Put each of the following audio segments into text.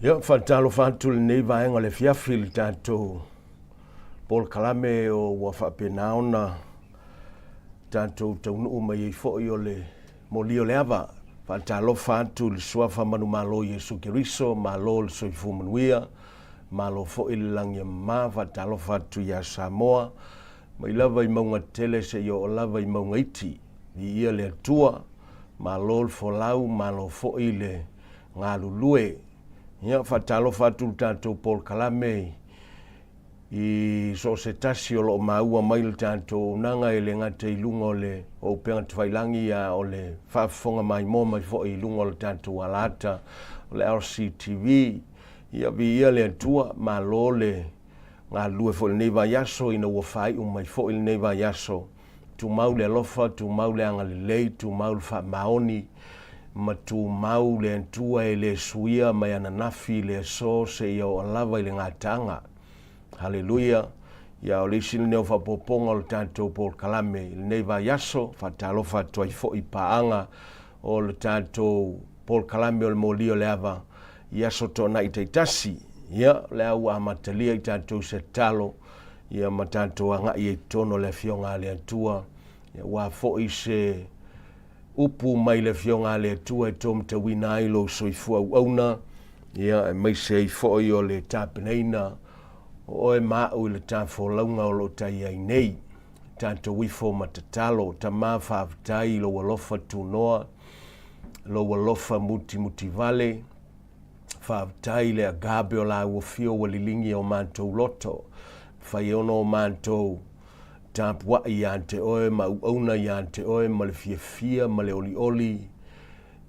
Ia, faatalofa atu i lenei vaega o le afiafi i le tatou polokalame o ua faapena ona tatou taunuu mai ai foi o le moli o le ava. Faatalofa atu i le Suafa Manumalo Iesu Keriso, malo le soifua manuia, malo foi le lagi e mama. Faatalofa atu ia Samoa, mai lava i mauga tetele seia oo lava i mauga iti. Viia le Atua, malo le folau, malo foi le galulue. Ia, faatalofa atu i le tatou polokalame i so o se tasi o lo o maua mai le tatou auaunaga e le gata i luga o le upega tafailagi a o le faafofoga maimoa mai foi i luga o le tatou alaata o le RCTV. Ia, viia le Atua, malo le galulue foi i lenei vaiaso ina ua faaiu mai foi lenei vaiaso. Tumau le alofa, tumau le agalelei, tumau le faamaoni, ma tumau le Atua e le suia mai ananafi i le aso seia oo lava i le gataaga. Haleluia! Ia, o le isi lenei o faaopoopoga o le tatou polokalame i lenei vaiaso, faatalofa atu ai foi i paaga o le tatou polokalame o le moli o le ava i aso toanai taitasi. Ia, o le a ua amatalia i tatou se tatalo, ia ma tatou agai ai i totonu o le Afioga a le Atua, ia aua foi se upu mai le Afioga a le Atua e taumatauina ai lou soifua auauna, ia aemaise ai foi o le tapenaina o oe ma au i le tafolauga o lo o tai ai nei. Tatou ifo ma tatalo, Tama faafetai i lou alofa tunoa, lou alofa mutimutivale, Faafetai i le agape o lau afio ua liligi e o matou loto. Fai ona o matou tapuai ia te oe ma auauna ia te oe ma le fiafia ma le olioli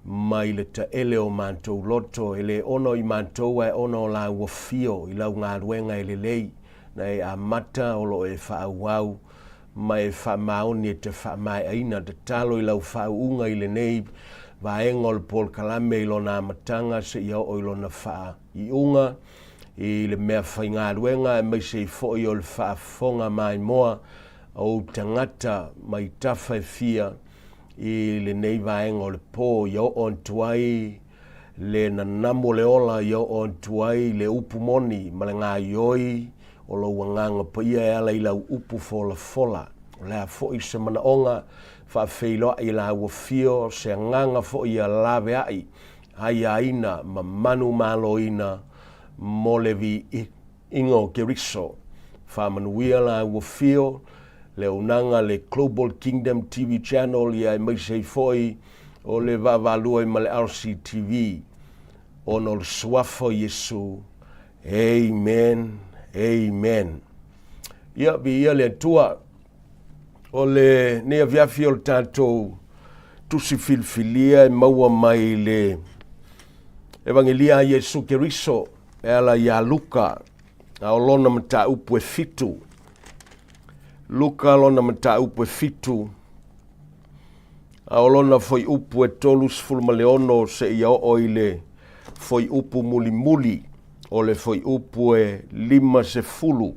mai le taele o matou loto. E le ona i matou ae ona o lau afio i lau galuega e lelei na e amata o lo o e faaauau ma e faamaoni e te faamaeaina. Tatalo i lau faauuga i lenei vaega o le polokalame i lona amataga seia oo i lona faaiuga, i le mea faigaluega aemaise ai foi o le faafofoga maimoa a ou tagata mai tafa e fia i lenei vaega o le po, ia oo atu ai le nanamu o le ola ia oo atu ai le upu moni ma le gaoioi o lou Agaga Paia e ala i lau upu folafola. O le a foi se manaoga faafeiloai i lau afio, se agaga foi ia laveai, aiaina ma manumaloina mo le viiga o Keriso. Faamanuia lau afio, le auaunaga le Global Kingdom TV Channel ia aemaise ai foi o le vaavaalua ai ma le RCTV ona o le Suafa o Iesu. Amen. Amen. Ia, viia le Atua. O lenei afiafi o le tatou tusi filifilia e maua mai le Evangelia a Iesu Keriso e ala iā Luka, a o lona mataupu e fitu. Luka lona mataupu e fitu, a o lona fuaiupu e 36 seia oo i le fuaiupu mulimuli o le fuaiupu e 50.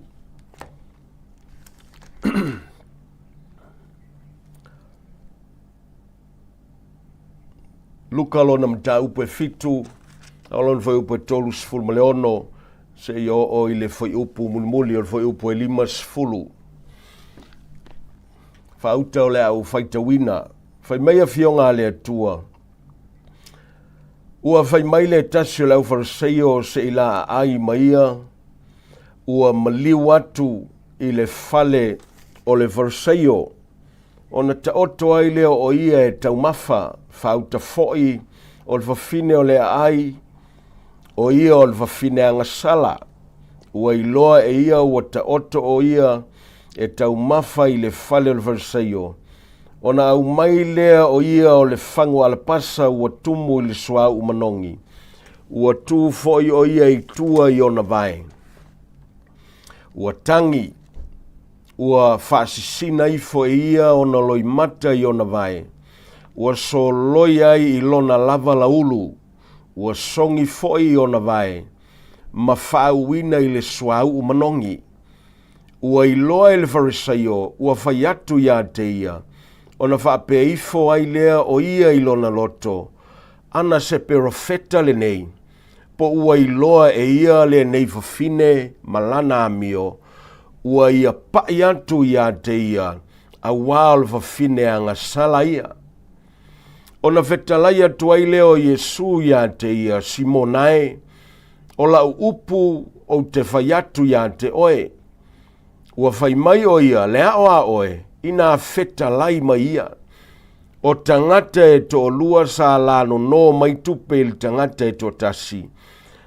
Luka lona mataupu e fitu, a o lona fuaiupu e 36 seia oo i le fuaiupu mulimuli o le fuaiupu e 50. Faauta o le a ou faitauina. Fai mai afioga a le Atua, Ua fai mai le tasi o le aufaleseio se i laaai ma ia, ua maliu atu i le fale o le Fariseio, ona taoto ai lea o ia e taumafa, faauta foi o le fafine o le aai, o ia o le fafine agasala, ua iloa e ia ua taoto o ia e taumafa i le fale o le Fariseio, ona aumai lea o ia o le fagu alapasa ua tumu i le suauu manogi, ua tu foi o ia i tua i ona vae. Ua tagi, ua faasisina ifo e ia ona loimata i ona vae, ua soloi ai i lona lava laulu, ua sogi foi i ona vae, ma faauuina i le suauu manogi. Ua iloa e le Farisaio ua fai atu ia te ia, ona faapea ifo ai lea o ia i lona loto, Ana se perofeta lenei, Po ua iloa e ia lenei fafine ma lana amio, ua ia paʻi atu iā te ia, auā o le fafine agasala ia. Ona fetalai atu ai lea o Iesu iā te ia, Simona e, o lau upu ou te fai atu iā te oe. Ua fai mai ʻo ia, Le aʻo a ʻoe, inā fetalai mai ia. O tagata e toʻalua sa la nonō mai tupe i le tagata e toatasi.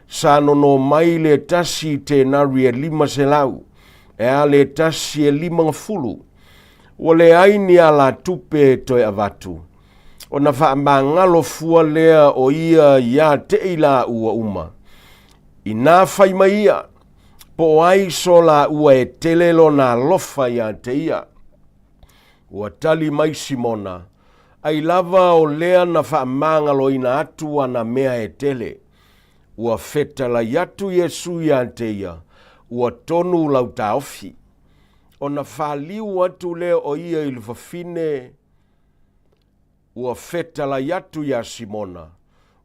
Sa nonō mai le tasi i tenari e 500, e a le tasi e 50. Ua leai ni alatupe e toe avatu. Ona faamagalo fua lea o ia iā te i lāua uma. Inā fai mai ia, po o ai so lāua e tele lona alofa iā te ia. Ua tali mai Simona, Ai lava o lea na faamagaloina atu ana mea e tele. Ua fetalai atu Iesu iā te ia, Ua tonu lau taofi. Ona faliu atu lea o ia i le fafine, ua fetalai atu iā Simona,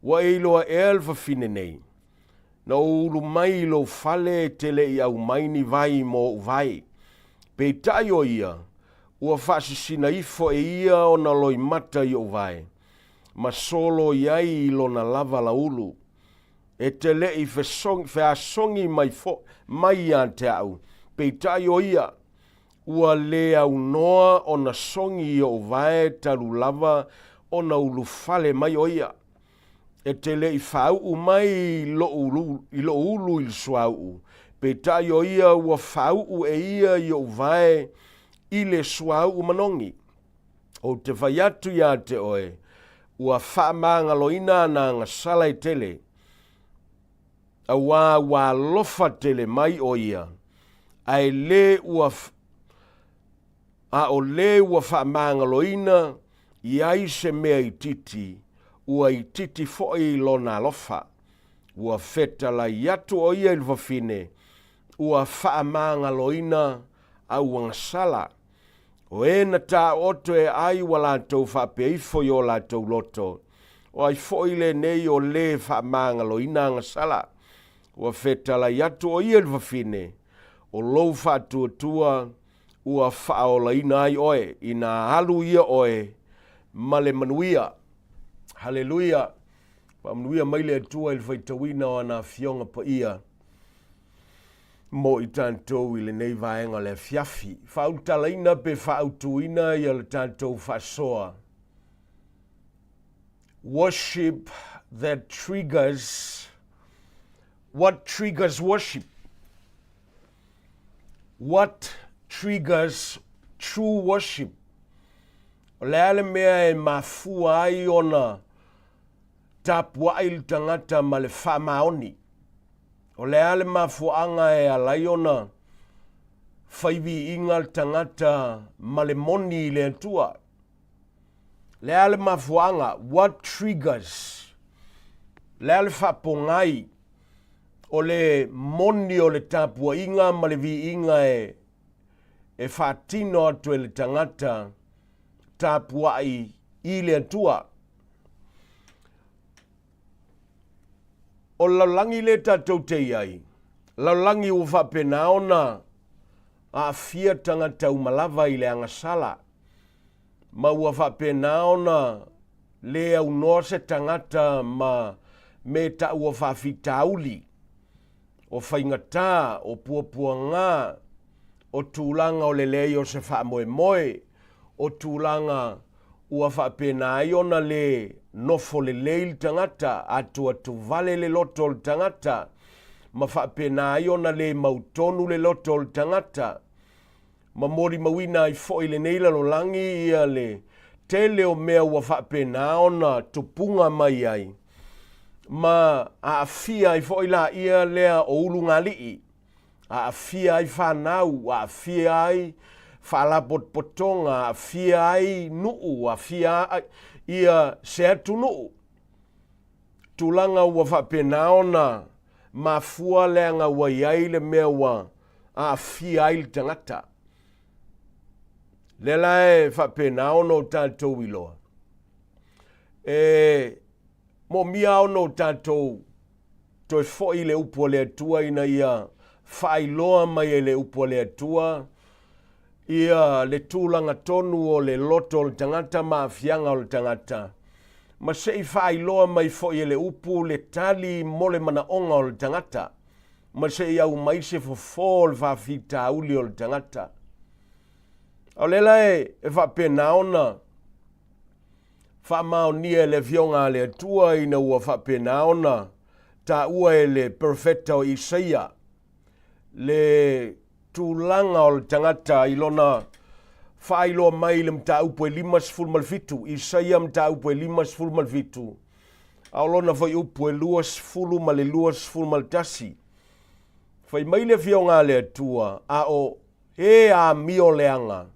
Ua e iloa ea le fafine nei? Na ou ulu mai i lou fale e te le i aumai ni vai mo ou vai. Peitai o ia, ua faasisina ifo e ia ona loimata i ou vae, ma solo i ai i lona lava laulu. E te le i feasogi mai fo, mai iā te au, peitai o ia, ua le aunoa ona sogi i ou vae talu lava ona ulufale mai o ia. E te le i faauu mai i loʻu i loʻu ulu i le suauu, peitai o ia ua faauu e ia i oʻu vae i le suauu manogi. Ou te fai atu iā te oe, ua faamagaloina ana agasala e tele, auā ua alofa tele mai ʻo ia, a e lē ua A o lē ua faamagaloina i ai se mea itiiti, ua itiiti foʻi lona alofa. Ua fetalai atu ʻo ia i le fafine, ua faamagaloina au agasala. O e na taoto e ʻai ua latou faapea ifo i o latou loto, o ai foʻi lenei o lē faamagaloina agasala? Ua fetalai atu ʻo ia i le fafine, o lou faatuatua ua faaolaina ai oe, inā alu ia oe ma le manuia. Haleluia! Faamanuia mai le Atua i le faitauina o ana Afioga Paia mo i tatou i lenei vaega o le afiafi. Faaulutalaina pe faaautuina ia le tatou faasoa. Worship that triggers What triggers worship? What triggers true worship? O le a le mea e mafua ai ona tapuai le tagata ma le faamaoni? O le a le mafuaaga e ala ai ona fai viiga le tagata ma le moni i le Atua? Le a le mafuaaga? What triggers? Le a le faapogai o le moni o le tapuaiga ma le viiga e e faatino atu e le tagata tapuai i le Atua? O le lalolagi lea tatou te i ai, lalolagi ua faapena ona aafia tagata uma lava i le agasala, ma ua faapena ona lē aunoa se tagata ma me taua faafitauli, o faigatā, o puapuagā, o tulaga o le leai o se faamoemoe, o tulaga ua faapena ai ona lē nofo lelei le tagata, atuatuvale le loto o le tagata, ma faapena ai ona lē mautonu le loto o le tagata. Ma molimauina ai foi lenei lalolagi ia le tele o mea ua faapena ona tupuga mai ai, ma aafia ai foi laia lea o ulugalii, aafia ai fanau, aafia ai faalapotopotoga, aafia ai nuu, aafia ai ia se atunuu. Tulaga ua faapena ona mafua leaga ua i ai le mea ua aafia ai le tagata. Lea la e faapena ona o tatou iloa, e moomia ona o tatou. toe foi i le upu a le Atua ina ia faailoa mai e le upu a le Atua ia le tulaga tonu o le loto o le tagata ma aafiaga o le tagata, ma se i faailoa mai foi e le upu le tali mo le manaoga o le tagata, ma se i aumai se fofo o le faafitauli o le tagata. A o lea la e faapena ona faamaonia e le Afioga a le Atua ina ua faapena ona taua e le perofeta o Isaia le tulaga o le tagata i lona faailoa mai i le mataupu e 57, Isaia mataupu e 57, a o lona foi upu e 20 ma le 21. Fai mai le Afioga a le Atua, a o e amio leaga,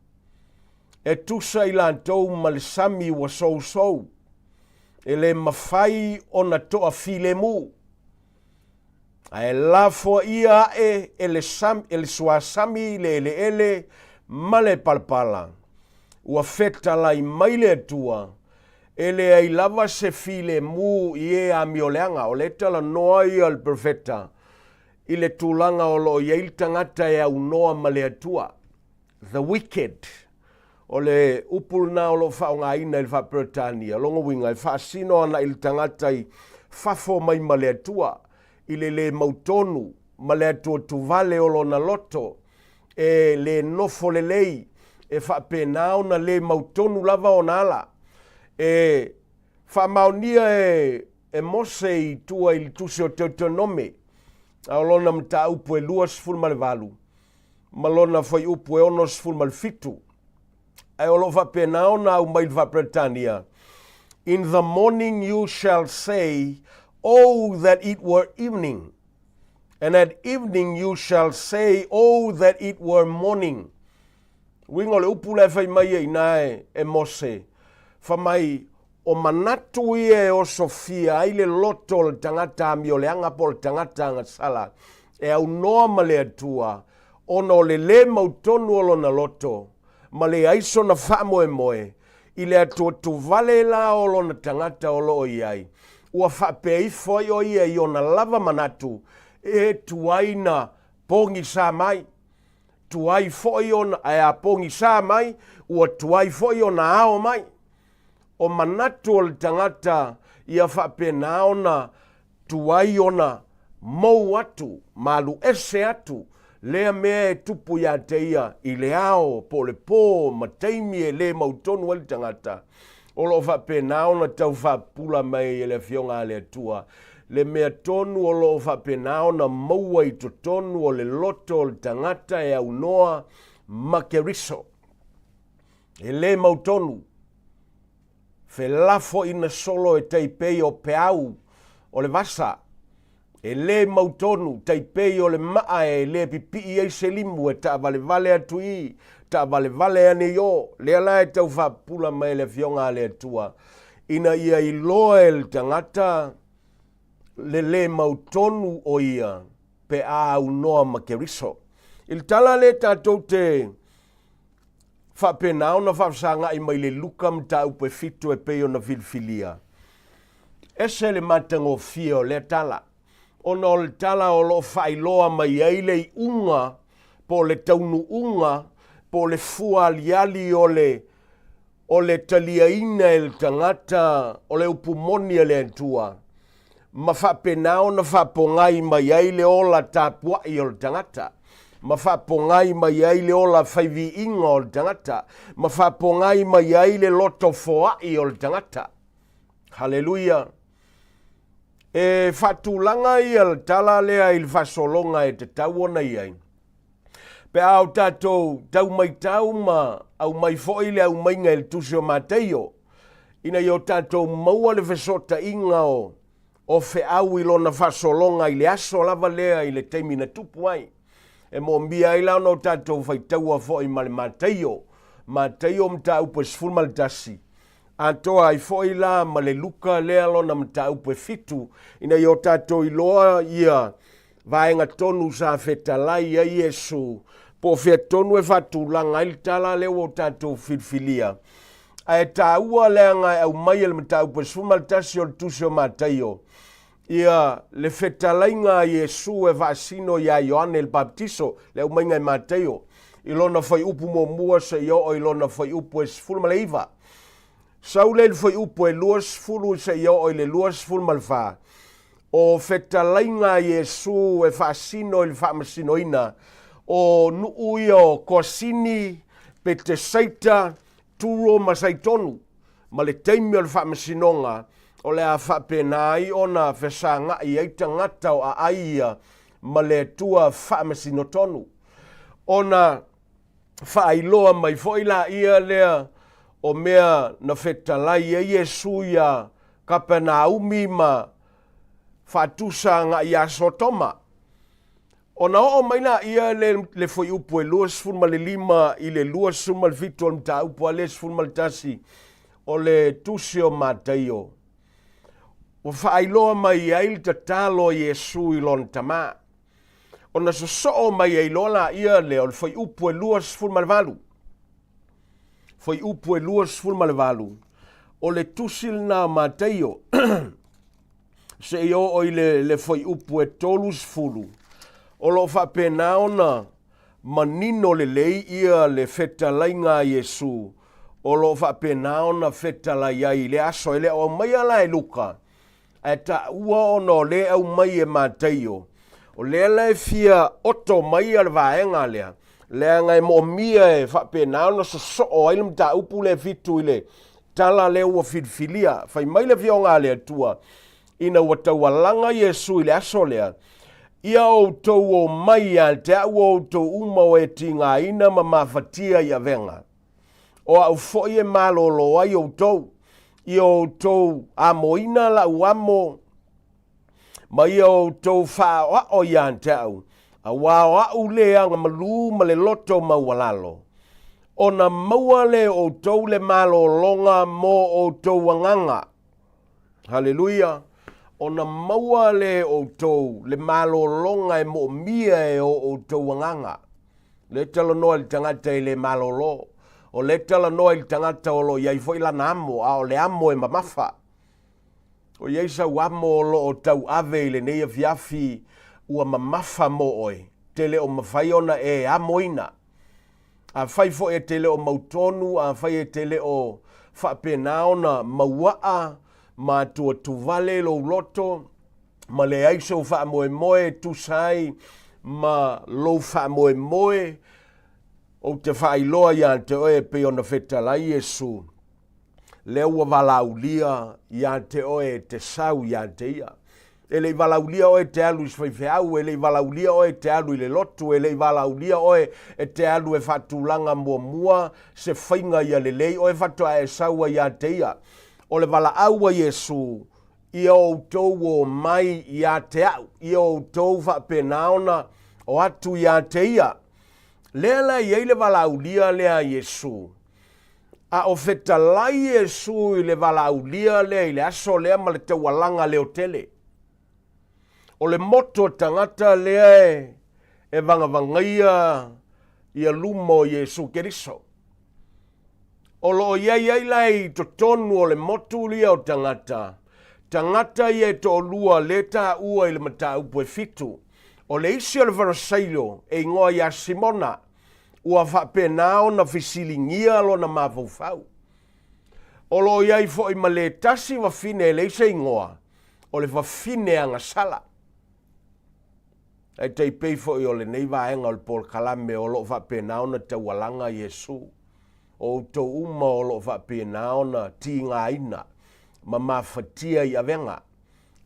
e tusa i latou ma le sami ua sousou, e le mafai ona toafilemu, ae lafoaia ae e le, sami, e le suasami le eleele ma le palapala. Ua fetalai mai le Atua, e leai lava se filemu i e amioleaga. O le talanoa ia le perofeta i le tulaga o lo o i ai le tagata e aunoa ma le Atua. The wicked. O le upu lena o lo o faaaogaina i le Faa-Peretania. Lona uiga, e faasino ana i le tagata i fafo mai ma le Atua, i le lē mautonu ma le atuatuvale o lona loto, e lē nofo lelei, e faapena ona lē mautonu lava ona ala. E faamaonia e e Mose i tua i le tusi o Teutonome, a o lona mataupu e 28, ma lona fuaiupu e 67. Ae o lo o faapena ona aumai i le Faa-Peretania, In the morning you shall say, Oh, that it were evening. And at evening you shall say, Oh, that it were morning. Uiga o le upu la e fai mai ai ina e, e Mose, fa mai, o manatu ia e osofia ai le loto o le tagata amioleaga po o le tagata agasala e aunoa ma le Atua, ona o le lē mautonu o lona loto, ma leai sona faamoemoe i le atuatuvale la o lona tagata o lo o i ai, ua faapea ifo ai o ia i ona lava manatu e tuai na pogisa mai, tuai foi ona, ae a pogisa mai, ua tuai foi ona ao mai. O manatu o le tagata ia faapena ona tuai ona mou atu ma alu ese atu lea mea e tupu iā te ia i le ao po o le pō ma taimi e lē mautonu ai le tagata, o lo o faapena ona tau faapupula mai e le Afioga a le Atua le mea tonu o lo o faapena ona maua i totonu o le loto o le tagata e aunoa ma Keriso. E lē mautonu. Felafoina solo e tai pei o peau o le vasa, e lē mautonu, tai pei o le maa e lē pipii ai se limu e taavalevale atu i, taavalevale ane i o. Lea la e tau faapupula mai e le Afioga a le Atua, ina ia iloa e le tagata le lē mautonu o ia pe a aunoa ma Keriso. I le tala lea tatou te Faapena ona faafesagai mai le Luka mataupu e fitu e pei ona filifilia. Ese le matagofie o lea tala, ona o le tala o lo o faailoa mai ai le iuga po o le taunuuga po o le fua aliali o le o le taliaina e le tagata o le upu moni a le Atua, ma faapena ona faapogai mai ai le ola tapuai o le tagata, ma faapogai mai ai le ola fai viiga o le tagata, ma faapogai mai ai le loto foai o le tagata. Haleluia! E faatulaga ia le tala lea i le faasologa e tatau ona i ai. Pe a o tatou tau maitau ma aumai foi le aumaiga i le Tusi o Mataio, ina ia o tatou maua le fesootaiga o, o feau i lona faasologa i le aso lava lea i le taimi na tupu ai. E moomia ai la ona o tatou faitaua foi ma le Mataio, Mataio mataupu e 11, atoa ai foi la ma le Luka lea lona mataupu e fitu, ina ia o tatou iloa ia vaega tonu sa fetalai ai Iesu, po o fea tonu e faatulaga ai le tala lea ua o tatou filifilia. Ae taua leaga e aumai e le mataupu e 11 o le tusi o Mataio. Ia le fetalaiga a Iesu e faasino iā Ioane le Papatiso, le aumaiga e Mataio, i lona fuaiupu muamua seia oo i lona fuaiupu e 19. Sau lea i le fuaiupu e 20 seia oo i le 24, o fetalaiga a Iesu e faasino i le faamasinoina o nuu ia o Koasini, Petesaita, Turo ma Saitonu. ma le taimi o le faamasinoga o le a faapena ai ona fesagai ai tagata o aai ia ma le Atua faamasino tonu. Ona faailoa mai foi laia lea o mea na fetalai ai Iesu iā Kapenaumi ma faatusa agai iā Sotoma. Ona oo mai laia le, le fuaiupu e 25 i le 27 o le mataupu a le 11 o le tusi o Mataio, ua faailoa mai ai le tatalo a Iesu i lona Tama. Ona sosoo mai ai loa laia lea o le fuaiupu e 28. Fuaiupu e 28, o le tusi lena o Mataio. seia oo i le, le fuaiupu e 30, o lo o faapena ona manino lelei ia le fetalaiga a Iesu, o lo o faapena ona fetalai ai i le aso. E le o aumaia la e Luka, ae taua ona o lea e aumai e Mataio, o lea la e fia oto mai le vaega lea, leaga e moomia e faapena ona sosoo ai le mataupu lea e fitu i le tala lea ua filifilia. Fai mai le Afioga a le Atua, ina ua taualaga Iesu i le aso lea, ia outou o mai ia te au o outou uma o e tigaina ma mafatia i avega. O au foi e malōlō ai outou, ia outou amoina lau amo ma ia outou faaoao ia te au, auā o a'u le agamalū ma le loto maualalo, ona maua lea e outou le malōlōga mo outou agaga. Haleluia! Ona maua lea e outou le malōlōga e moomia e o outou agaga. O lea e talanoa i le tagata e le malōlō. O lea e talanoa i le tagata o lo o i ai foi lana amo, a o le amo e mamafa. O i ai sau amo o lo o tauave i lenei afiafi ua mamafa mo oe, te le o mafai ona e amoina. Afai foi e te le o mautonu, afai e te le o faapena ona mauaa ma atuatuvale lou loto, ma leai sou faamoemoe e tusa ai ma lou faamoemoe, ou te faailoa ia te oe e pei ona fetalai Iesu, lea ua valaaulia ia te oe e te sau ia te ia. E le i valaaulia oe e te alu i se faifeau, e le i valaaulia oe e te alu i le lotu, e le i valaaulia oe e te alu e faatulaga muamua se faiga ia lelei oe faatoa e sau ai ia te ia. O le valaau a Iesu, ia outou o mai ia te au, ia outou faapena ona o atu ia te ia. Lea la e i ai le valaaulia lea a Iesu. A o fetalai Iesu i le valaaulia lea i le aso lea ma le taualaga leotele. O le moto tagata lea e, e vagavagaia ia luma o Iesu Keriso. O lo o i ai ai la i totonu o le motu lia o tagata, tagata ia e toalua lea taua i le mataupu e fitu. O le isi o le Farisaio e igoa ia Simona, ua faapena ona fesiligia lona mafaufau. O lo o i ai foi ma le tasi fafine e leai se igoa, o le fafine agasala. Ae tai pei foi o lenei vaega o le polokalame o lo o faapena ona taualaga Iesu. O outou uma o lo o faapena ona tigaina ma mafatia i avega,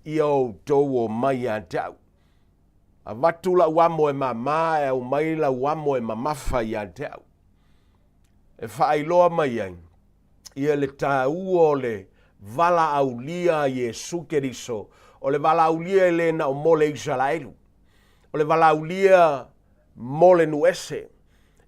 ia outou omai ia te au. Avatu lau amo e māmā ae aumai lau amo e mamafa ia te au. E faailoa mai ai ia le tāua o le valaaulia a Iesu Keriso, o le valaaulia e le na o mo le Isaraelu, o le valaaulia mo le nuu ese.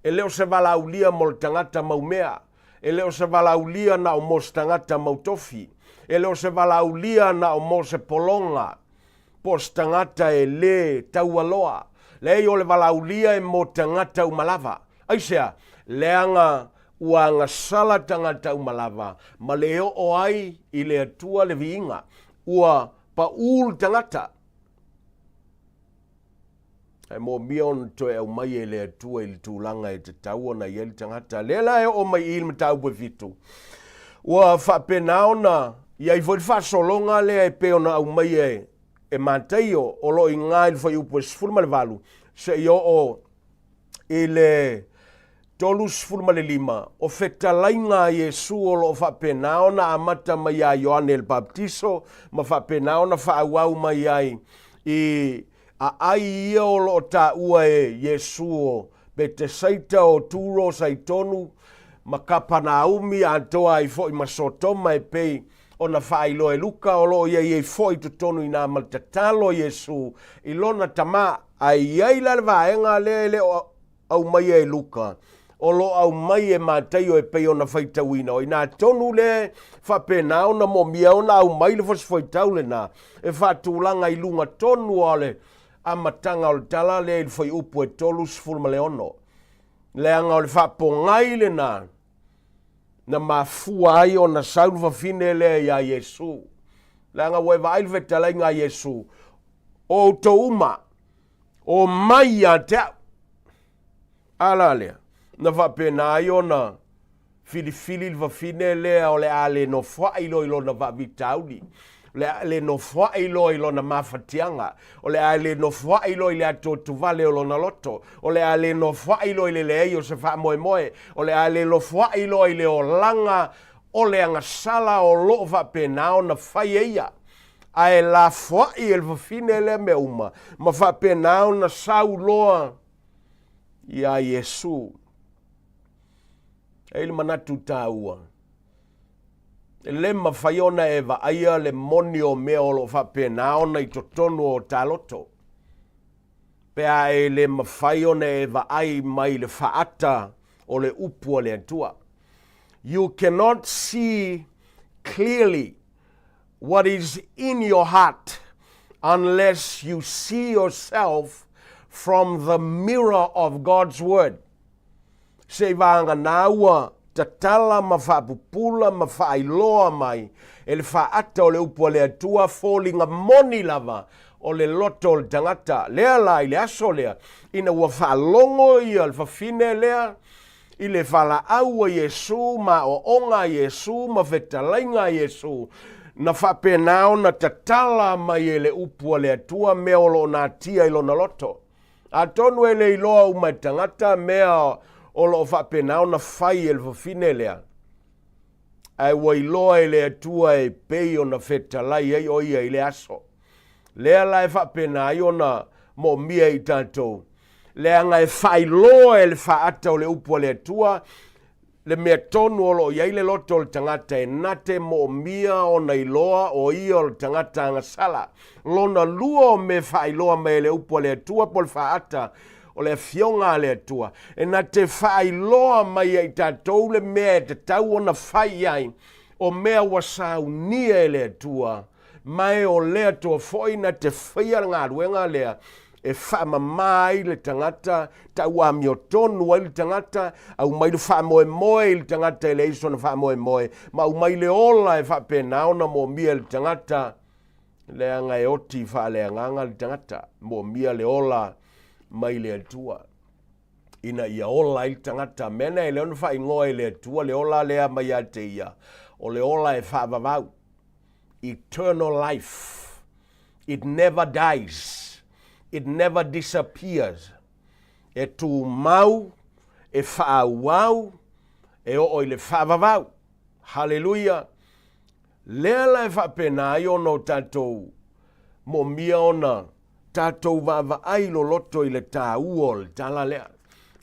E le o se valaaulia mo le tagata maumea, e le o se valaaulia na o mo se tagata mautofi, e le o se valaaulia na o mo se pologa, po o se tagata e lē taualoa. Leai, o le valaaulia e mo tagata uma lava. Aisea? Leaga ua agasala tagata uma lava ma le oo ai i le Atua le viiga. Ua Paʻū le tagata. Ae moomia ona toe aumai e le Atua i le tulaga e tatau ona i ai le tagata. Lea la e oo mai i i le mataupu e fitu, ua faapena ona i ai foi le faasologa lea e pei ona aumaia e, e Mataio o lo o iga i le fuaiupu e 18 seia oo i le 35, o fetalaiga a Iesu o lo o faapena ona amata mai iā Ioane le Papatiso ma faapena ona faaauau mai ai i aai ia o lo o taua e Iesu o Petesaita, o Turo, Saitonu ma Kapanaumi atoa ai foi ma Sotoma e pei ona faailoa e Luka o lo o i ai ai foi i totonu i ina ma le tatalo a Iesu i lona Tama. Ae i ai la le vaega lea e le o aumaia e Luka, o lo o aumai e Mataio e pei ona faitauina, o i ina tonu lea e faapena ona moomia ona aumai le fosifoitau lena e faatulaga i luga tonu o le amataga o le tala lea i le fuaiupu e 36. Leaga o le faapogai lena na mafua ai ona sau le fafine lea iā Iesu. Leaga ua e vaai le fetalaiga a Iesu, o outou uma, omai ia te au. A la lea, na faapena ai ona filifili le fafine lea o le a le nofoai loa i lona faafitauli, o le a le nofoai loa i lona mafatiaga, o le a le nofoai loa i le atuatuvale o lona loto, o le a le nofoai loa i le leai o se faamoemoe, o le a le nofoai loa i le olaga o le agasala o lo o faapena ona fai e ia. Ae lafoai e le fafine lea mea uma, ma faapena ona sau loa iā Iesu. E i ai le manatu taua, e le mafai ona e vaaia le moni o mea o lo o faapena ona i totonu o ta loto, pe a e le mafai ona e vaai mai le faata o le upu a le Atua. You cannot see clearly what is in your heart unless you see yourself from the mirror of God's word. Seivaganā ua tatala ma faapupula ma faailoa mai e le faata o le upu a le Atua foliga moni lava o le loto o le tagata. Lea la i le aso lea, ina ua faalogo ia le fafine lea i le valaau a Iesu ma aoaoga a Iesu ma fetalaiga a Iesu, na faapena ona tatala mai e le upu a le Atua mea o lo o natia i lona loto. Atonu e le iloa uma e tagata mea o lo o faapena ona fai e le fafine lea, ae ua iloa e le Atua e pei ona fetalai ai o ia i le aso. Lea la e faapena ai ona moomia i tatou, leaga e faailoa e le faata o le upu a le Atua le mea tonu o lo o i ai le loto o le tagata e na te moomia ona iloa o ia o le tagata agasala. Lona lua o mea faailoa mai e le upu a le Atua po o le faata o le Afioga a le Atua, e na te faailoa mai ia i tatou le mea e tatau ona fai i ai, o mea ua saunia e le Atua, ma e o le Atua foi na te faia le galuega lea e faamama ai le tagata, tau amiotonu ai le tagata, aumai le faamoemoe i le tagata e leai sona faamoemoe, ma aumai le ola e faapena ona moomia e le tagata, leaga e oti faaleagaga le tagata, moomia le ola mai le Atua ina ia ola ai le tagata. Mea na e lea ona faaigoa e le Atua le ola lea mai ia te ia, o le ola e faavavau, eternal life. It never dies. It never disappears. E tumau, e faaauau, e oo i le faavavau. Haleluia! Lea la e faapena ai ona o tatou moomia ona tatou vaavaai loloto i le taua o le tala lea.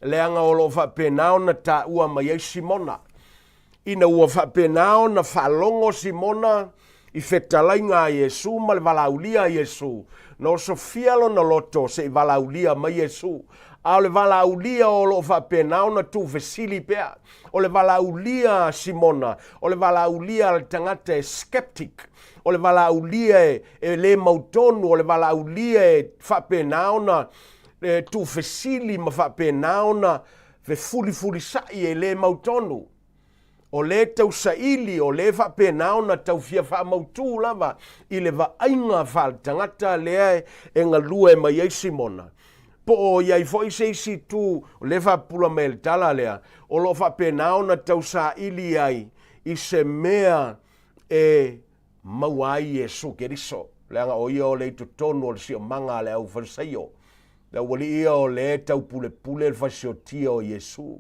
Leaga o lo o faapena ona taua mai ai Simona. Ina ua faapena ona faalogo Simona i fetalaiga a Iesu ma le valaaulia a Iesu, na osofia lona loto se i valaaulia mai Iesu. A o le valaaulia o lo o faapena ona tuufesili pea. O le valaaulia a Simona, o le valaaulia a le tagata e skeptic, o le valaaulia e, e le mautonu, o le valaaulia e faapena ona e, tuufesili ma faapena ona fefulifulisai e le mautonu. O lea e tausaili, o lea e faapena ona tau fia faamautū lava i le vaaiga faaletagata lea e galue mai ai Simona. Po o i ai foi se isi itu, o lea e faapupula mai e le tala lea, o lo o faapena ona tausaili ai i se mea e maua ai Iesu Keriso, leaga o ia o lea i totonu o le siomaga a le au Farisaio. Le aualii ia o lea e taupulepule le fasiotia o Iesu.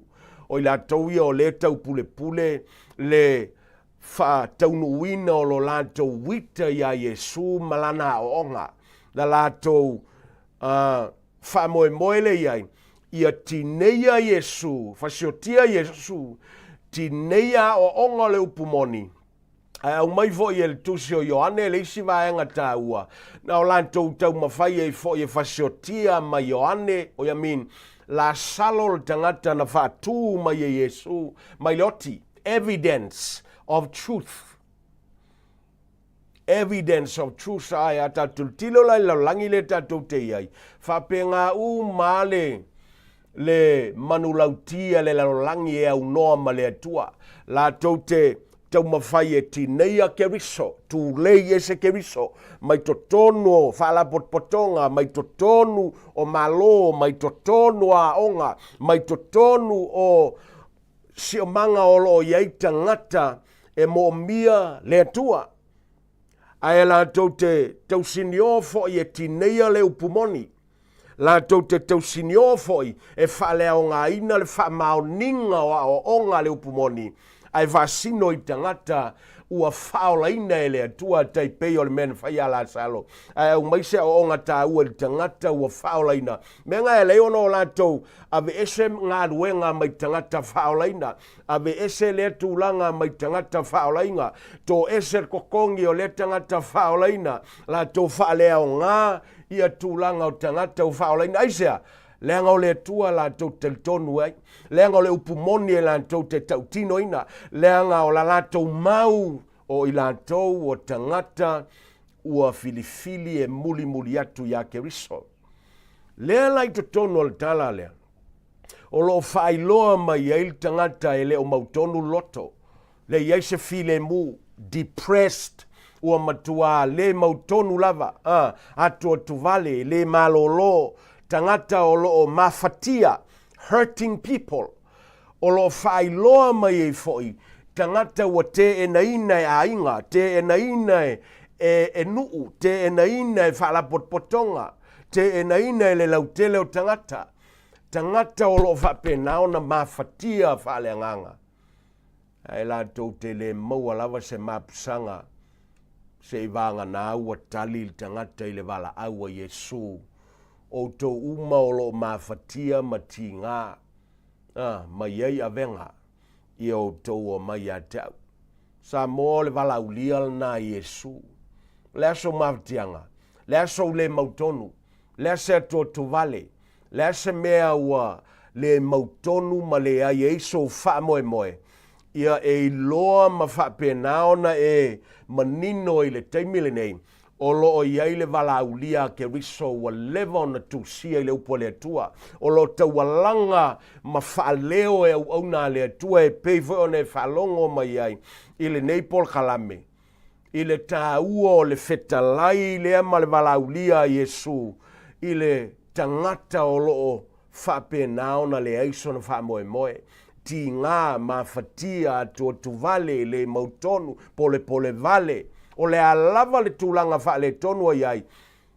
O i latou ia o lea e taupulepule le faataunuuina o lo latou uita iā Iesu ma lana aoaoga, la latou faamoemoe lea i ai, ia tineia Iesu, fasiotia Iesu, tineia aoaoga o le upu moni, Ae aumai foi e le tusi o Ioane le isi vaega taua, na o latou taumafai ai foi e fasiotia ma Ioane, oi I mean, Lasalo le tagata na faatū mai e Iesu mai le oti, evidence of truth. Evidence of truth, ae a tatou tilotilo la i le lalolagi lea tatou te i ai, faapena uma le le manulauti a le lalolagi e aunoa ma le Atua, latou te taumafai e tineia Keriso, tulei ese Keriso mai totonu o faalapotopotoga, mai totonu o Malo, mai totonu o aoga, mai totonu o siomaga o lo o i ai tagata e moomia le Atua. Ae latou te tausinio foi e tineia le upu moni, Latou te tausiniō foi e faaleaogaina le faamaoniga o aoaoga a le upu moni, ae faasino i tagata ua faaolaina e le Atua, tai pei o le mea na fai ia Lasalo, ae aumai se aoaoga taua i le tagata ua faaolaina. Mea na e ala ai ona o latou aveese galuega mai tagata faaolaina, aveese lea tulaga mai tagata faaolaina, toese le totogi o lea tagata faaolaina, latou faaleaoga ia tulaga o tagata ua faaolaina. Aisea? Leaga o le Atua latou te talitonu ai, leaga o le upu moni e latou te tautinoina, leaga o la latou mau o i latou o tagata ua filifili e mulimuli atu iā Keriso. Lea la i totonu o le tala lea, o lo o faailoa mai ai le tagata e le o mautonu loto, le i ai se filemu, depressed, ua matuā le mautonu lava, a, atuatuvale, le malōlō, tagata o lo o mafatia, hurting people, o lo o faailoa mai ai foi tagata ua teenaina e aiga, teenaina e, e, e nuu, teenaina e faalapotopotoga, teenaina e le lautele o tagata, tagata o lo o faapena ona mafatia faaleagaga. Ae latou te le maua lava se mapusaga seivaganā ua tali le tagata i le valaau a Iesu, Outou uma o lo o mafatia ma tigā, a, mai ai avega ia outou omai ia te au. Samoa o le valaaulia lena a Iesu. O le a sou mafatiaga? Le a sou le mautonu? Le a se atuatuvale? Le a se mea ua le mautonu ma leai ai sou faamoemoe? Ia e iloa ma faapena ona e manino i le taimi lenei, o lo o i ai le valaaulia a Keriso ua leva ona tusia i le upu a le Atua, o lo o taualaga ma faaleo e auauna a le Atua e pei foi ona e faalogo mai ai i lenei polokalame. i le taua o le fetalai lea ma le valaaulia a Iesu i le tagata o lo o faapena ona leai sona faamoemoe, tigā, mafatia, atuatuvale, le mautonu, polepole vale, o le a lava le tulaga faaletonu o i ai,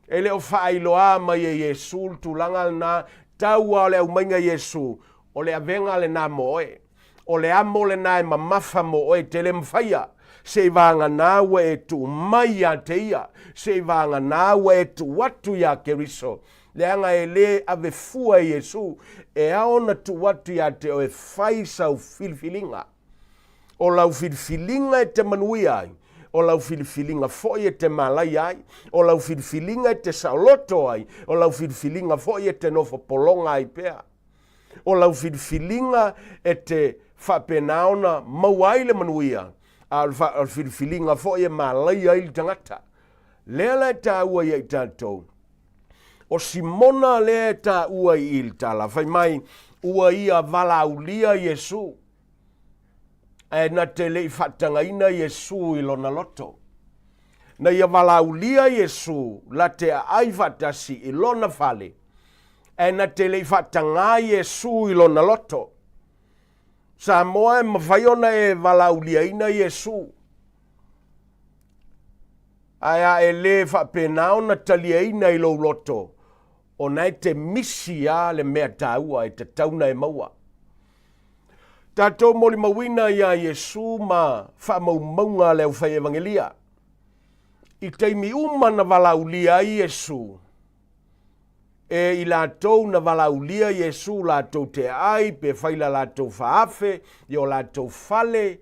e le o faailoa mai e Iesu le tulaga lena, tau lava o le aumaiga Iesu, o le avega lena mo oe. O le amo lena e mamafa mo oe, te le mafaia, seivaganā ua e tuu mai ia te ia, seivaganā ua e tuu atu iā Keriso, leaga e lē ave fua e Iesu, e ao ona tuu atu ia te oe fai sau filifiliga. O lau filifiliga e te manuia ai, o lau filifiliga foi e te malaia ai, o lau filifiliga e te saoloto ai, o lau filifiliga foi e te nofo pologa ai pea. O lau filifiliga e te faapena ona maua ai le manuia, a o le filifiliga foi e malaia ai le tagata. Lea la e taua ia i tatou. O Simona lea e taua i i le tala, fai mai, ua ia valaaulia Iesu. Ae na te le i faatagaina Iesu i lona loto. Na ia valaaulia Iesu la te aai faatasi i lona fale, ae na te le i faatagā Iesu i lona loto. Samoa e mafai ona e valaauliaina Iesu. Ae a e lē faapena ona taliaina i lou loto, ona e te misi a le mea taua e tatau ona e maua. Tatou molimauina iā Iesu ma faamaumauga a le aufai evagelia. I taimi uma na valaaulia ai Iesu, e i latou na valaaulia Iesu latou te aai pe fai la latou faafe i o latou fale,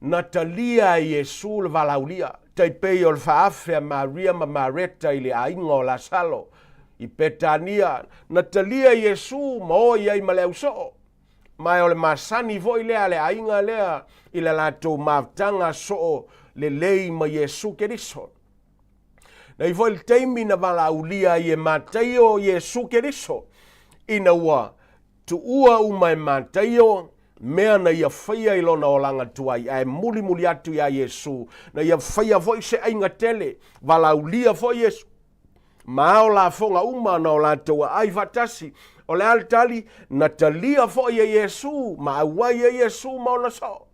Na talia e Iesu le valaaulia, tai pei o le faaafe a Maria ma Mareta i le aiga o Lasalo i Petania. Na talia e Iesu ma o i ai ma le ausoo. Ma o le masani foi lea a le aiga lea i le latou mafutaga soo lelei ma Iesu Keriso. Na i ai foi le taimi na valaaulia ai e Mataio Iesu Keriso ina ua tuua uma e Mataio mea na ia faia i lona olaga tuai, ae mulimuli atu iā Iesu, na ia faia foi se aiga tele, valaaulia foi Iesu, ma ao lafoga uma na o latou aai faatasi. O le a le tali? Na talia foi e Iesu, ma auai ai Iesu ma ona soo.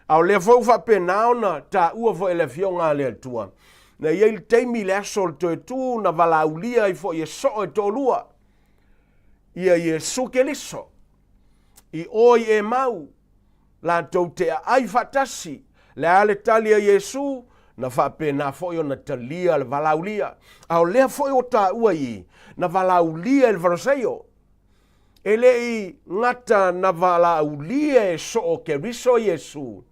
A o lea foi ua faapena ona taua foi e le Afioga a le Atua, na i ai le taimi i le aso o le toe tu na valaaulia ai foi e soo e toalua, ia Iesu Keriso, i o i Emau, latou te aai faatasi. Le a le tali a Iesu? Na faapena foi ona talia le valaaulia. A o lea foi ua taua i i, na valaaulia e le Fariseio. E le i gata na valaaulia e soo Keriso Iesu,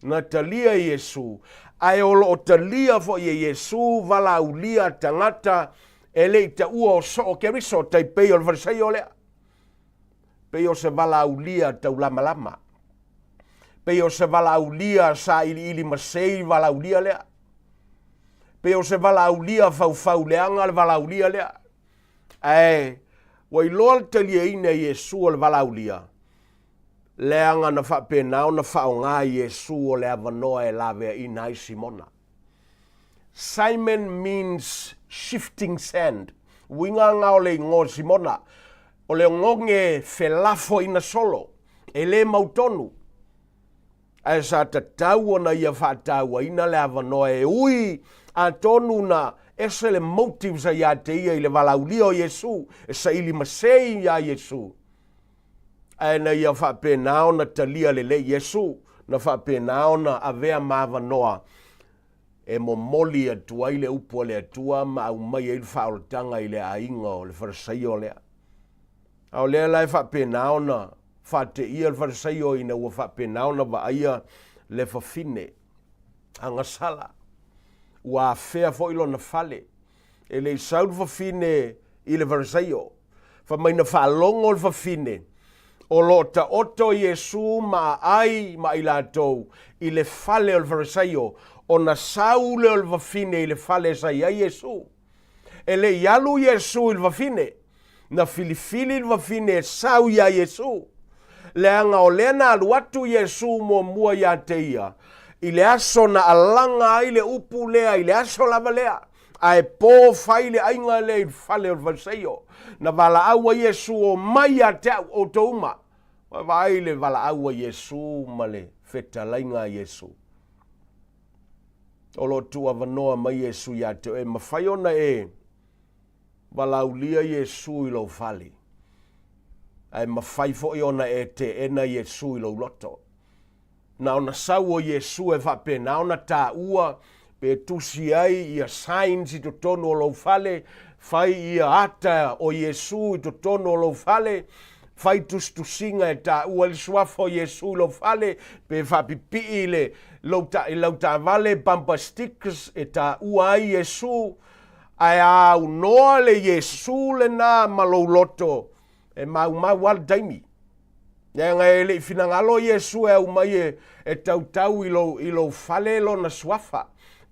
na talia e Iesu, ae o lo o talia foi e Iesu valaaulia tagata e le i taua o soo Keriso, tai pei o le Fariseio lea. Pei o se valaaulia taulamalama. Pei o se valaaulia sailiili masei valaaulia lea. Pei o se valaaulia faufau leaga le valaaulia lea. Ae ua iloa le taliaina e Iesu o le valaaulia, leaga na faapena ona faaaoga e Iesu o le avanoa e laveaina ai Simona. Simon means shifting sand. Uiga nga o le igoa o Simona, o le ogoge felafoina solo, e le mautonu. Ae sa tatau ona ia faatauaina le avanoa e ui atonu na ese le motive sa ia te ia i le valaaulia o Iesu, e saili masei iā Iesu. Ae na ia faapena ona talia lelei Iesu, na faapena ona avea ma avanoa e momoli atu ai le upu a le Atua ma aumai ai le faaolataga i le aiga o le Farisaio lea. A o lea la e faapena ona faateia le Farisaio ina ua faapena ona vaaia le fafine agasala, ua afea foi lona fale. E le i sau le fafine i le Farisaio. Fai mai na faalogo le fafine o lo o taoto Iesu ma aai ma i latou i le fale o le Farisaio, ona sau lea o le fafine i le fale sa i ai Iesu. E le i alu Iesu i le fafine, na filifili le fafine e sau iā Iesu, leaga o lea na alu atu Iesu muamua iā te ia, i le aso na alaga ai le upu lea i le aso lava lea, ae po fai le aiga lea i le fale o le Fariseio. Na valaau ai Iesu, Omai ia te au, outou uma. Ua vaai le valaau a Iesu ma le fetalaiga a Iesu. O lo o tuuavanoa mai Iesu ia te oe, e mafai ona e valaaulia Iesu i lou fale, ae mafai foi ona e teena Iesu i lou loto. Na ona sau o Iesu e faapena ona taua pe tusi ai ia signs i totonu o lou fale, fai ia ata o Iesu i totonu o lou fale, fai tusitusiga e taua ai le suafa o Iesu i lou fale, pe faapipii i le lou ta, i lau taavale bumper stickers e taua ai Iesu, ae a aunoa le Iesu lena ma lou loto, e maumau lava le taimi. Leaga e le i finagalo Iesu e aumai e, e tautau i lou, i lou fale lona suafa.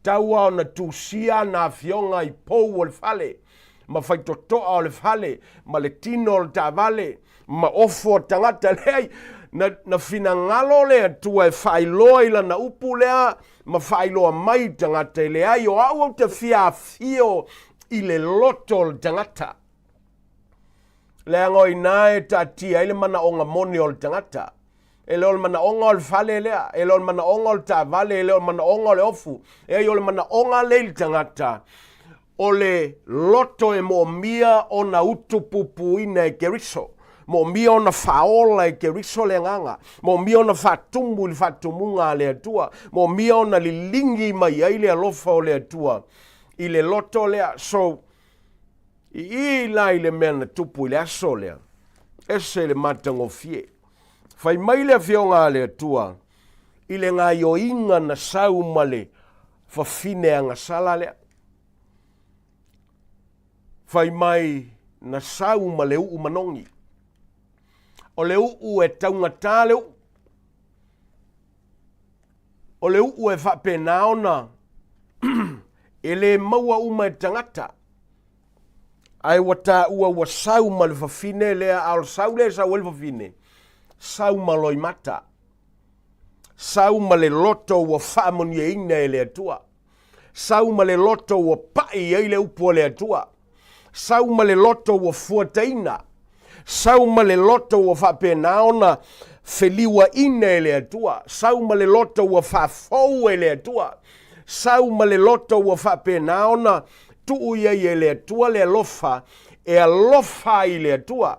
Tau lava ona tusia ana afioga i pou o le fale, ma faitotoa o le fale, ma le tino o le taavale, ma ofo o tagata. Leai, Na, na finagalo le Atua e faailoa i lana upu lea ma faailoa mai i tagata e leai o au ou te fia afio i le loto o le tagata. Leaga o i ina e taatia ai le manaoga moni o le tagata. E le o le manaoga o le fale lea, e le o le manaoga o le taavale, e le o le manaoga o le ofu. Eai o le manaoga lea i le tagata, o le loto e moomia ona utupupuina e Keriso, moomia ona faaola e Keriso le agaga, moomia ona faatumu i le faatumuga a le Atua, moomia ona liligi mai ai le alofa o le Atua i le loto lea. So, i i la i le mea na tupu i le aso lea, ese le matagofie. Fai mai le Afioga a le Atua i le gaioiga na sau ma le fafine agasala lea. Fai mai na sau ma le uu manogi. O le uu e taugatā le uu. O le uu e faapena ona e le maua uma e tagata. Ae ua taua ua sau ma le fafine lea, a o le sau lea e sau ai le fafine, sau ma loimata. Sau ma le loto ua faamanuiaina e le Atua. Sau ma le loto ua pai ai le upu a le Atua. Sau ma le loto ua fuataina. Sau ma le loto ua faapena ona feliuaina e le Atua. Sau ma le loto ua faafou e le Atua. Sau ma le loto ua faapena ona tuu i ai e le Atua le alofa e alofa ai i le Atua.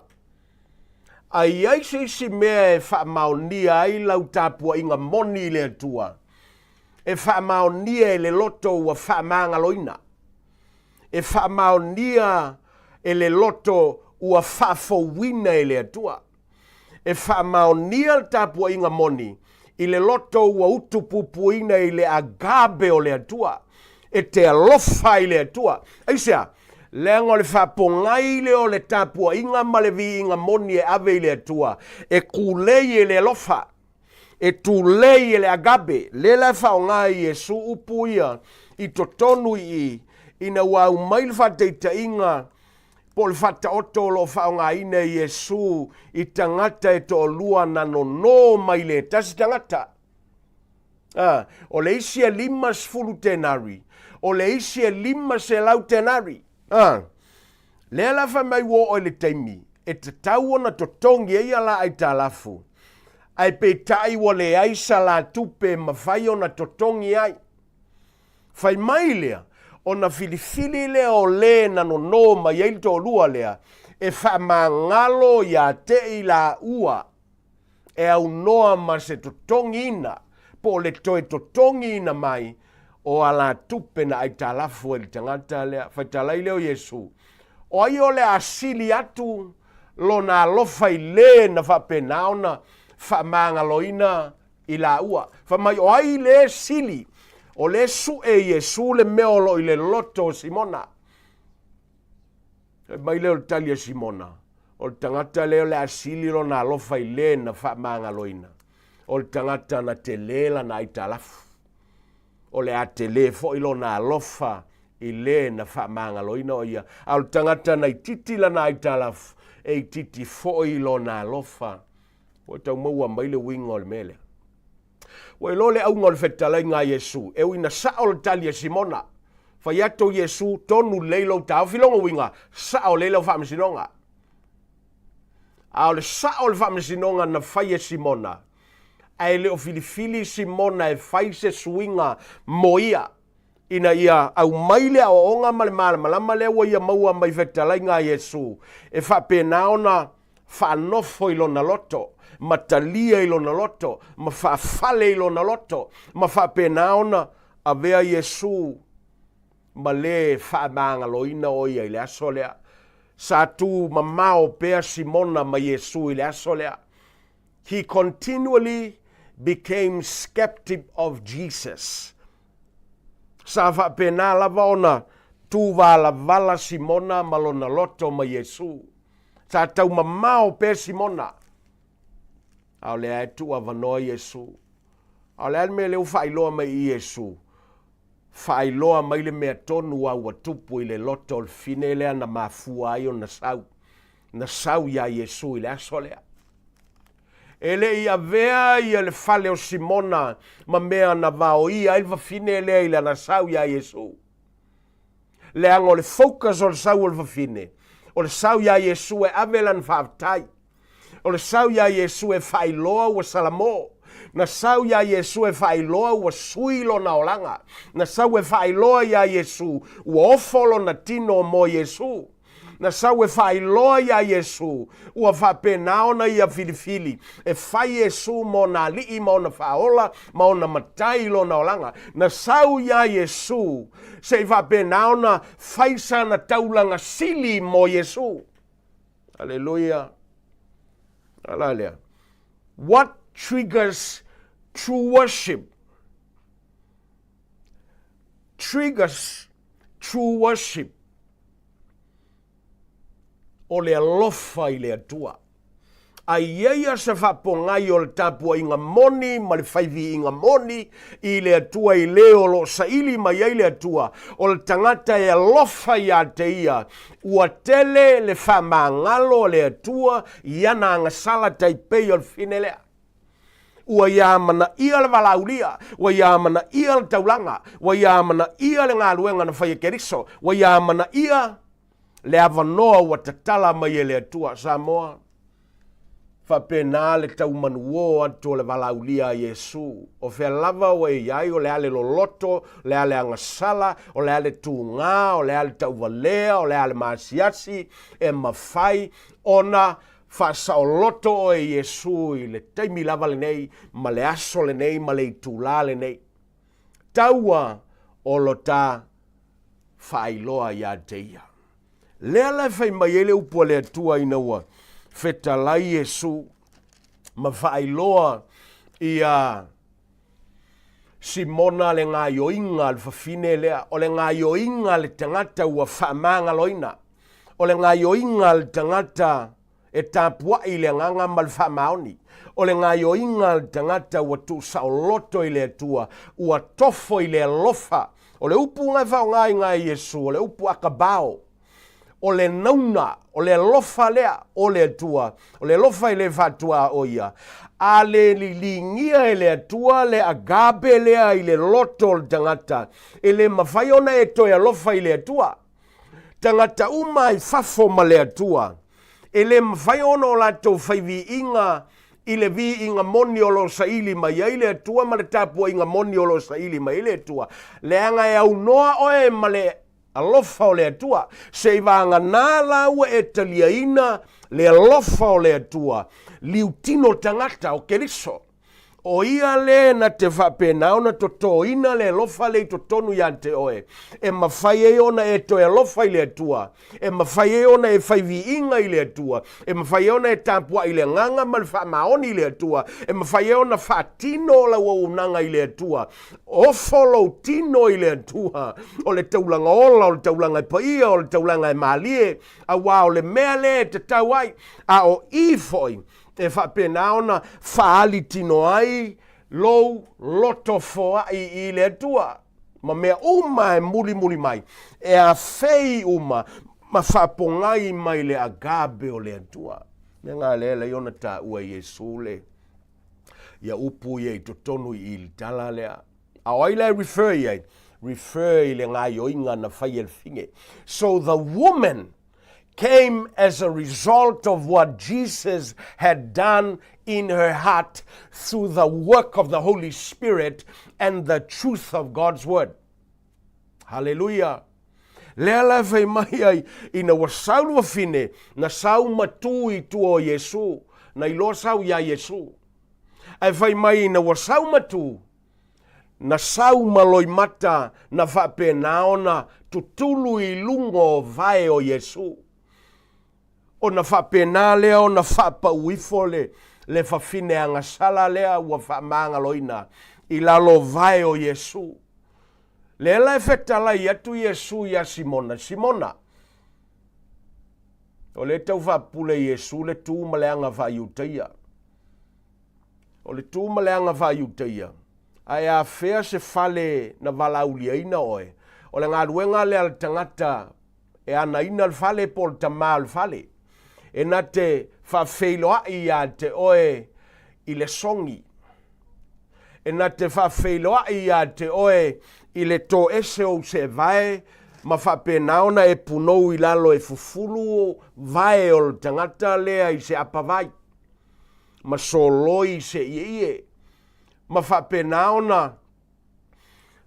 A i ai se isi mea e faamaonia ai lau tapuaiga moni i le Atua, e faamaonia e le loto ua faamagaloina, e faamaonia e le loto ua faafouina e le Atua, e faamaonia le tapuaiga moni i le loto ua utupupuina i le agape o le Atua, e te alofa i le Atua. Aisea? Leaga o le faapogai lea o le tapuaiga ma le viiga moni e ave i le Atua, e kulei e le alofa, e tulei e le agape. Lea la e faaaoga e Iesu upu ia i totonu i i, ina ua aumai le faataitaiga po o le faataoto o lo o faaaogaina e Iesu i tagata e toalua na nono mai le tasi tagata. A, o le isi e 50 tenari, o le isi e 500 tenari. A, lea la fai mai ua oo i le taimi e tatau ona totogi ai ia la aitalafu, ae peitai ua leai sa la tupe e mafai ona totogi ai. Fai mai lea, ona filifili lea o le na nono mai ai le toalua lea, e faamagalo ia te i laua e aunoa ma se totogiina po o le toe totogiina mai o alatupe na aitalafu ai le tagata lea. Faitalai lea o Iesu, O ai o le a sili atu lona alofa i le na faapena ona faamagaloina i laua? Fai mai, o ai le sili? O le sue e Iesu le mea o lo o i le loto o Simona. Fai mai lea o le tali a Simona, o le tagata lea o le a sili lona alofa i le na faamagaloina, o le tagata na tele lana aitalafu. O le a tele foi lona alofa i le na faamagaloina o ia. A o le tagata na itiiti lana aitalafu, e itiiti foi lona alofa. Ua tau maua mai le uiga o le mea lea. Ua iloa le auga o le fetalaiga a Iesu, e ui ina sao le tali a Simona. Fai atu o Iesu, tonu lelei lou taofi, lona uiga, sao lelei lau faamasinoga. A o le sao o le faamasinoga na fai e Simona, ae le o filifili Simona e fai se suiga mo ia, ina ia aumai le aoaoga ma le malamalama lea ua ia maua mai fetalaiga a Iesu, e faapena ona faanofo i lona loto, ma talia i lona loto, ma faafale i lona loto, ma faapena ona avea Iesu ma le faamagaloina o ia i le aso lea. Sa tu mamao pea Simona ma Iesu i le aso lea. He continually became skeptic of Jesus. Sa faapena lava ona tuvalavala Simona ma lona loto ma Iesu. Sa taumamao pea Simona, a o lea e tuuavanoa Iesu. A o le a le mea lea ua faailoa mai i Iesu? Faailoa mai le mea tonu a ua tupu i le loto o le fine lea na mafua ai ona sau, na sau iā Iesu i le aso lea. E le i avea ia le fale o Simona ma mea na vaoia ai le fafine lea i lana sau iā Iesu. Leaga o le focus o le sau o le fafine, o le sau iā Iesu e ave lana faafetai. O le sau iā Iesu e faailoa ua salamo. Na sau iā Iesu e faailoa ua sui lona olaga. Na sau e faailoa iā Iesu ua ofo lona tino mo Iesu. Na sau e faailoa iā Iesu ua faapena ona ia filifili e fai Iesu ma ona alii ma ona faaola ma ona matai i lona olaga. Na sau iā Iesu se i faapena ona fai sana taulaga sili mo Iesu. Aleluia. A la lea. What triggers true worship? Triggers true worship. O le alofa i le Atua. A i ai a se faapogai o le tapuaiga moni ma le fai viiga moni i le Atua i le o lo o saili mai ai le Atua, o le tagata e alofa iā te ia, ua tele le faamagalo a le Atua i ana agasala tai pei o le fine lea. Ua ia amanaia le valaaulia, ua ia amanaia le taulaga, ua ia amanaia le galuega na fai e Keriso, ua ia amanaia le avanoa ua tatala mai e le Atua. Samoa, faapena le tau manuō atu o le valaaulia a Iesu. O fea lava ua e i ai, o le a le loloto, o le a le agasala, o le a le tugā, o le a le tauvalea, o le a le maasiasi, e mafai ona faasaoloto oe e Iesu i le taimi lava lenei, ma le aso lenei, ma le itulā lenei. Taua o lo ta faailoa iā te ia. Lea la e fai mai ai le upu a le Atua ina ua fetalai Iesu ma faailoa iā Simona le gaioiga a le fafine lea, o le gaioiga a le tagata ua faamagaloina, o le gaioiga a le tagata e tapuai i le agaga ma le faamaoni. O le gaioiga a le tagata ua tuusaoloto i le Atua, ua tofo i le alofa. O le upu na e faaaoga i ina e Iesu, o le upu akabao, o le nauna, o le alofa lea o le Atua, o le alofa e le faatuaoia. A le liligia e le Atua le agape lea i le loto o le tagata, e le mafai ona e toe alofa i le Atua. Tagata uma i fafo ma le Atua, e le mafai ona o latou fai viiga i le viiga moni o lo o saili mai ai le Atua ma le tapuaiga moni o lo o saili mai ai le Atua, leaga e aunoa oe ma le alofa o le Atua. Se i vagana la ua e taliaina le alofa o le Atua, liutino tagata o Keriso. O ia lē na te faapena ona totōina le alofa lea i totonu iā te oe, e mafai ai ona e toe alofa i le Atua, e mafai ai ona e fai viiga i le Atua, e mafai ai ona e tapuai i le agaga ma le faamaoni i le Atua, e mafai ai ona faatino lau auaunaga i le Atua. Ofo lou tino i le Atua, o le taulaga ola, o le taulaga e paia, o le taulaga e mālie, auā o le mea lea e tatau ai, a o i foi e faapena ona faaali tino ai lou loto foai i le Atua, ma mea uma e mulimuli mai, e afei uma ma faapogai mai le agape o le Atua. Mea nga lea lai ona taua e Iesu le ia upu ia i totonu i i le tala lea. A o ai la e refer i ai? Refer i le gaioiga na fai e le fine. So the woman came as a result of what Jesus had done in her heart through the work of the Holy Spirit and the truth of God's word. Hallelujah. Lea la e fai mai ai, ina ua sau le wafine, na sau matū i tua o Iesu, na iloa sau iā Iesu. Ae fai mai ina ua sau matū, Na sau ma loimata na faapena ona tutulu i luga o vae o Iesu. Ona faapena lea ona faapau ifo le, le fafine agasala lea ua faamagaloina i lalo o vae o Iesu. Lea la e fetalai atu Iesu iā Simona, Simona, o lea e tau faapupule Iesu le tu ma le aga faa-Iutaia. O le tu ma le aga faa-Iutaia, ae afea se fale na valaauliaina oe? O le galuega lea a le tagata e anaina le fale po o le tamā o le fale, e na te faafeiloai iā te oe i le sogi. E na te faafeiloai iā te oe i le toese o ou seevae ma faapena ona e punou i lalo e fufulu vae o le tagata lea i se apavai, ma soloi i se ieie, ma faapena ona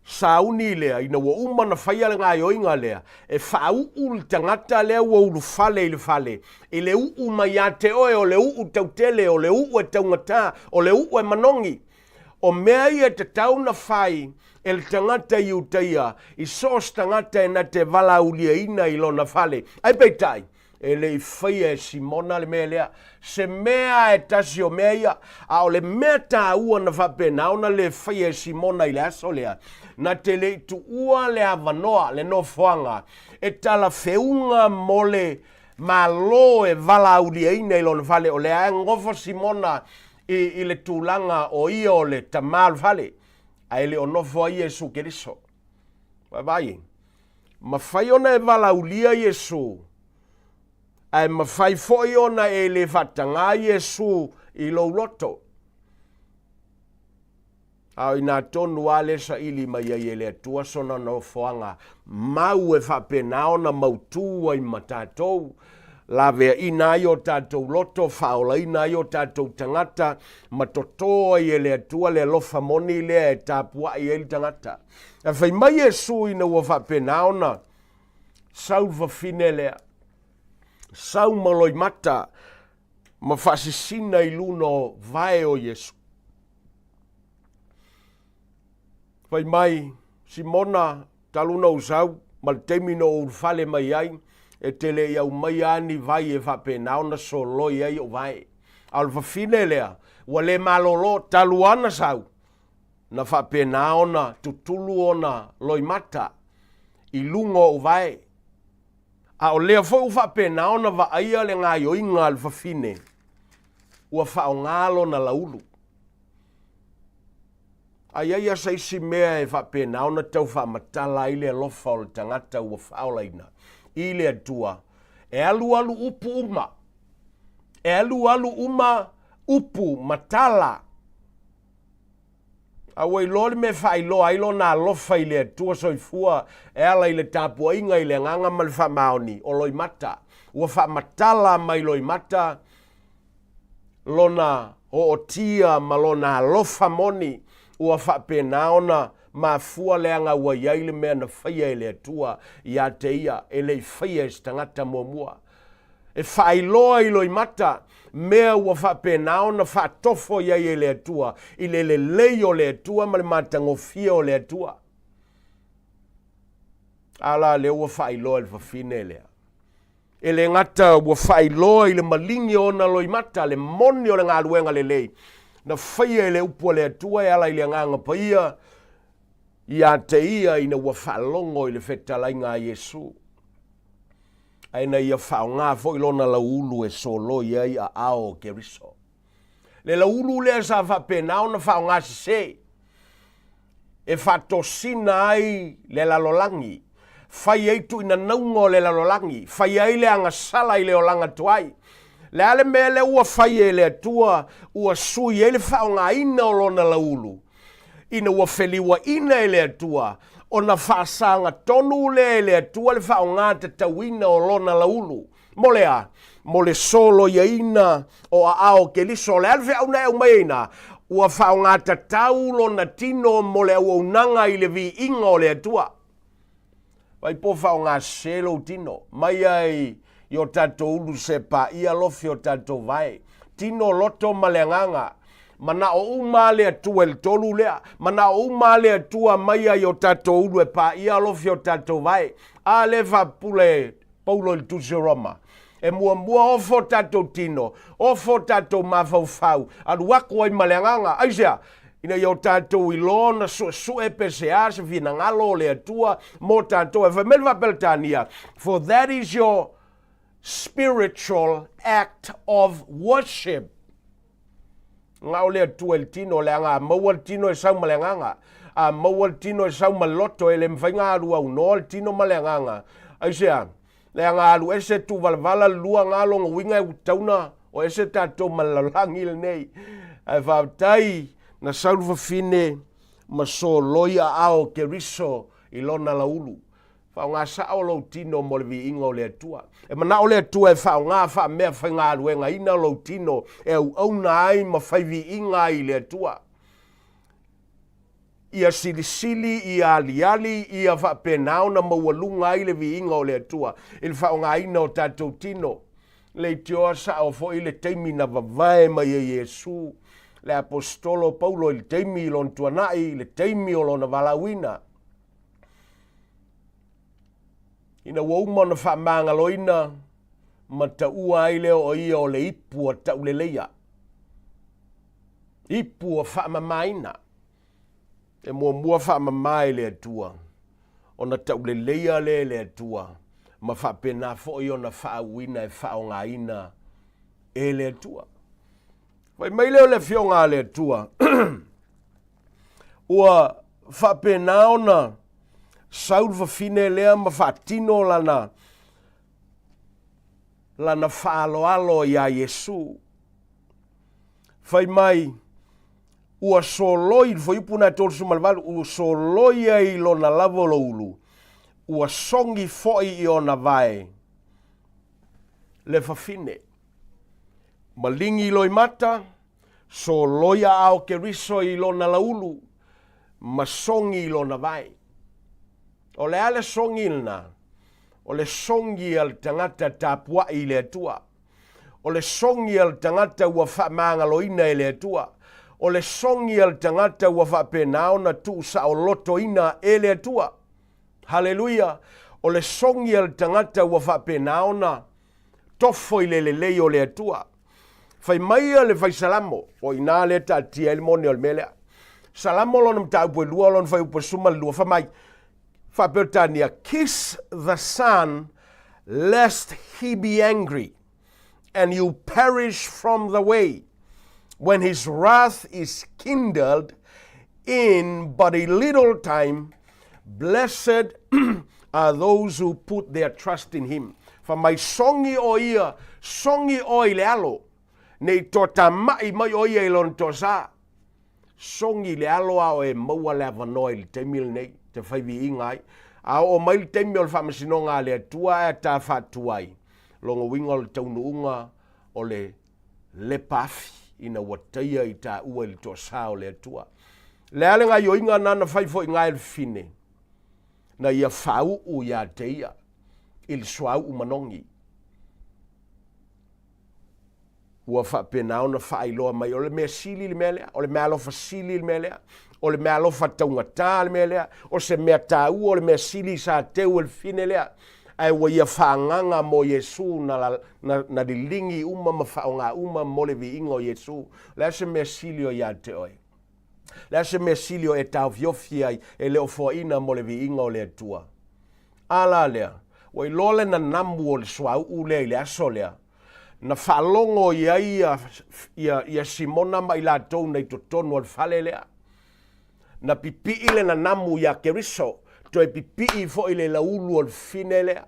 sauni lea ina ua uma ona faia le gaoioiga lea, e faauu le tagata lea ua ulufale i le fale i le uu mai ia te oe, o le uu tautele, o le uu e taugata, o le uu e manogi. O mea ia e tatau ona fai e le tagata Iutaia i so o se tagata e na te valaauliaina i lona fale. Ae peitai, E le i faia e Simona le mea lea, se mea e tasi o mea ia, a o le mea taua na faapena ona le faia e Simona i le aso lea, na te le i tuua le avanoa, le nofoaga, e talafeuga mo le Malo e valaauliaina i lona fale. O lea e gofo Simona i, i le tulaga o ia o le tamā o le fale, ae le o nofo ai Iesu Keriso. Vaavaai, mafai ona e valaaulia Iesu, ae mafai foi ona e le faatagā Iesu i lou loto. A o inā tonu lava lea saili mai ai e le Atua sona nofoaga mau e faapena ona mautū ai ma tatou, laveaina ai o tatou loto, faaolaina ai o tatou tagata, ma totō ai e le Atua le alofa moni lea e tapuai ai le tagata. Ae fai mai Iesu ina ua faapena ona sau le fafine lea, sau ma loimata ma faasisina i luna o vae o Iesu. Fai mai, Simona, talu ona ou sau, ma le taimi na ou ulufale mai ai, e te le i aumaia lava ni vai e faapena ona soloi ai ou vae. A o le fafine lea, ua le malolo, talu lava ona sau, na faapena ona tutulu ona loimata i luga o ou vae. A o lea foi ua faapena ona vaaia le gaoioiga a le fafine, ua faaaoga lona laulu. A i ai lava se isi mea e faapena ona tau faamatala ai le alofa o le tagata ua faaolaina i le Atua, e alualu upu uma, e alualu uma upu ma tala. A ua iloa le mea e faailoa ai lona alofa i le Atua soifua e ala i le tapuaiga i le agaga ma le faamaoni o loimata. Ua faamatala mai loimata lona ootia ma lona alofa moni, ua faapena ona mafua leaga ua i ai le mea na faia e le Atua ia te ia, e le i faia e se tagata muamua. E faailoa i loimata mea ua faapena ona faatofo i ai e le Atua i le lelei o le Atua ma le matagofie o le Atua. A la lea ua faailoa e le fafine lea. E le gata ua faailoa i le maligi o ona loimata le moni o le galuega lelei na faia e le upu a le Atua e ala i le Agaga Paia ia te ia ina ua faalogo i le fetalaiga a Iesu, ae na ia faaaoga foi lona lauulu e soloi ai aao o Keriso. Le lauulu lea sa faapena ona faaaoga sese e faatosina ai le lalolagi, fai ai tuuinanauga o le lalolagi, fai ai le agasala i le olaga tuai. Le a le mea lea ua fai e le Atua ua sui ai le faaaogaina o lona lauulu? Ina ua feliuaina e le Atua, ona faasaga tonu lea e le Atua le faaaoga tatauina o lona lauulu. Mo le a? Mo le soloiaina o aao o Keriso. O le a le feau na e aumai ai ina? Ua faaaoga tatau lona tino mo le auaunaga i le viiga o le Atua. Vai po faaaoga sese lou tino, mai ai i o tatou ulu se paia lofi o tatou vae. Tino, loto ma le agaga. Manao uma le Atua i le tolu lea. Manao uma le Atua mai ai o tatou ulu e paia lofi o tatou vae. A lea faapupula e Paulo i le Tusi o Roma. E muamua ofo tatou tino, ofo tatou mafaufau, alu aku ai ma le agaga. Aisea? Ina ia o tatou iloa ona suesue pe se a se finagalo o le Atua mo tatou. E fai mai le Faaperetania, For that is your spiritual act of worship. Nga o le Atua i le tino, leaga a maua le tino e sau ma le agaga. A maua le tino e sau ma le loto, e le mafai ona alu aunoa le tino ma le agaga. Aisea? Leaga a alu ese tuuvalavala le lua nga lona uiga e ua tatau ona o ese tatou ma le lalolagi lenei. Ae faafetai na sau le fafine ma soloi aao o Keriso i lona laulu. Faaaoga sao lou tino mo le viiga o le Atua. E manao le Atua e faaaoga faamea faigaluegaina lou tino e auauna ai ma fai viiga ai i le Atua. Ia silisili, ia aliali, ia faapena ona maualuga ai le viiga o le Atua i le faaaogaina o tatou tino. Leitioa sao foi le taimi na vavae mai ai Iesu le Aposetolo Paulo i le taimi i lona tuanai, i le taimi o lona valaauina. Ina ua uma ona faamagaloina ma taua ai lea o ia o le ipu a tauleleia, ipu a faamamaina. E muamua faamama e le Atua, ona tauleleia lea e le Atua, ma faapena foi ona faauuina e faaaogaina e le Atua. Fai mai lea o le Afioga a le Atua, ua faapena ona sau le fafine lea ma faatino lana lana faaaloalo iā Iesu. Fai mai, ua soloi, le fuaiupu lena 38, ua soloi ai lona lava o loulu, ua sogi foi i ona vae le fafine. Maligi loimata, soloi aao Keriso i lona laulu, ma sogi i lona vae. O le a le sogi lena? O le sogi a le tagata tapuai i le Atua. O le sogi a le tagata ua faamagaloina e le Atua. O le sogi a le tagata ua faapena ona tuusaolotoina e le Atua. Haleluia! O le sogi a le tagata ua faapena ona tofo i le lelei o le Atua. Fai mai le fai Salamo, o i ina lea taatia ai le moni o le mea lea. Salamo lona mataupu e lua, lona fuaiupu e 12, fai mai, Faa-Peretania, Kiss the Son, lest he be angry, and you perish from the way, when his wrath is kindled in but a little time. Blessed are those who put their trust in him. Fai mai sogi ʻoe ia, sogi ʻoe i le alo, ne i toatamaʻi mai ʻo ia i lona toasā. Sogi le alo a o e maua le avanoa i le taimi lenei te fai viiga ai. A oo mai le taimi o le faamasinoga a le Atua ae ta faatuai, lona uiga o le taunuuga o le lepa afi ina ua taia i taua i le toasā o le Atua. Le a le gaioiga na na fai foi ga e le fafine, na ia faauu iā te ia i le suauu manogi. Ua faapena ona faailoa mai, o le mea sili le mea lea, o le meaalofa sili le mea lea, o le meaalofa taugata le mea lea, o se mea taua, o le mea sili sa teu e le fine lea, ae ua ia faaagaga mo Iesu na, na, na liligi uma ma faaaoga uma mo le viiga o Iesu. O le a se mea sili o ia te oe? Le a se mea sili o e taofiofi ai e le o foaina mo le viiga o le Atua? A la lea, ua iloa le nanamu o le suauu lea i le aso lea, na faalogo i ai ia, ia, ia Simona ma i latou na i totonu o le fale lea. Na pipii le nanamu iā Keriso, toe pipii foi le laulu o le fine lea.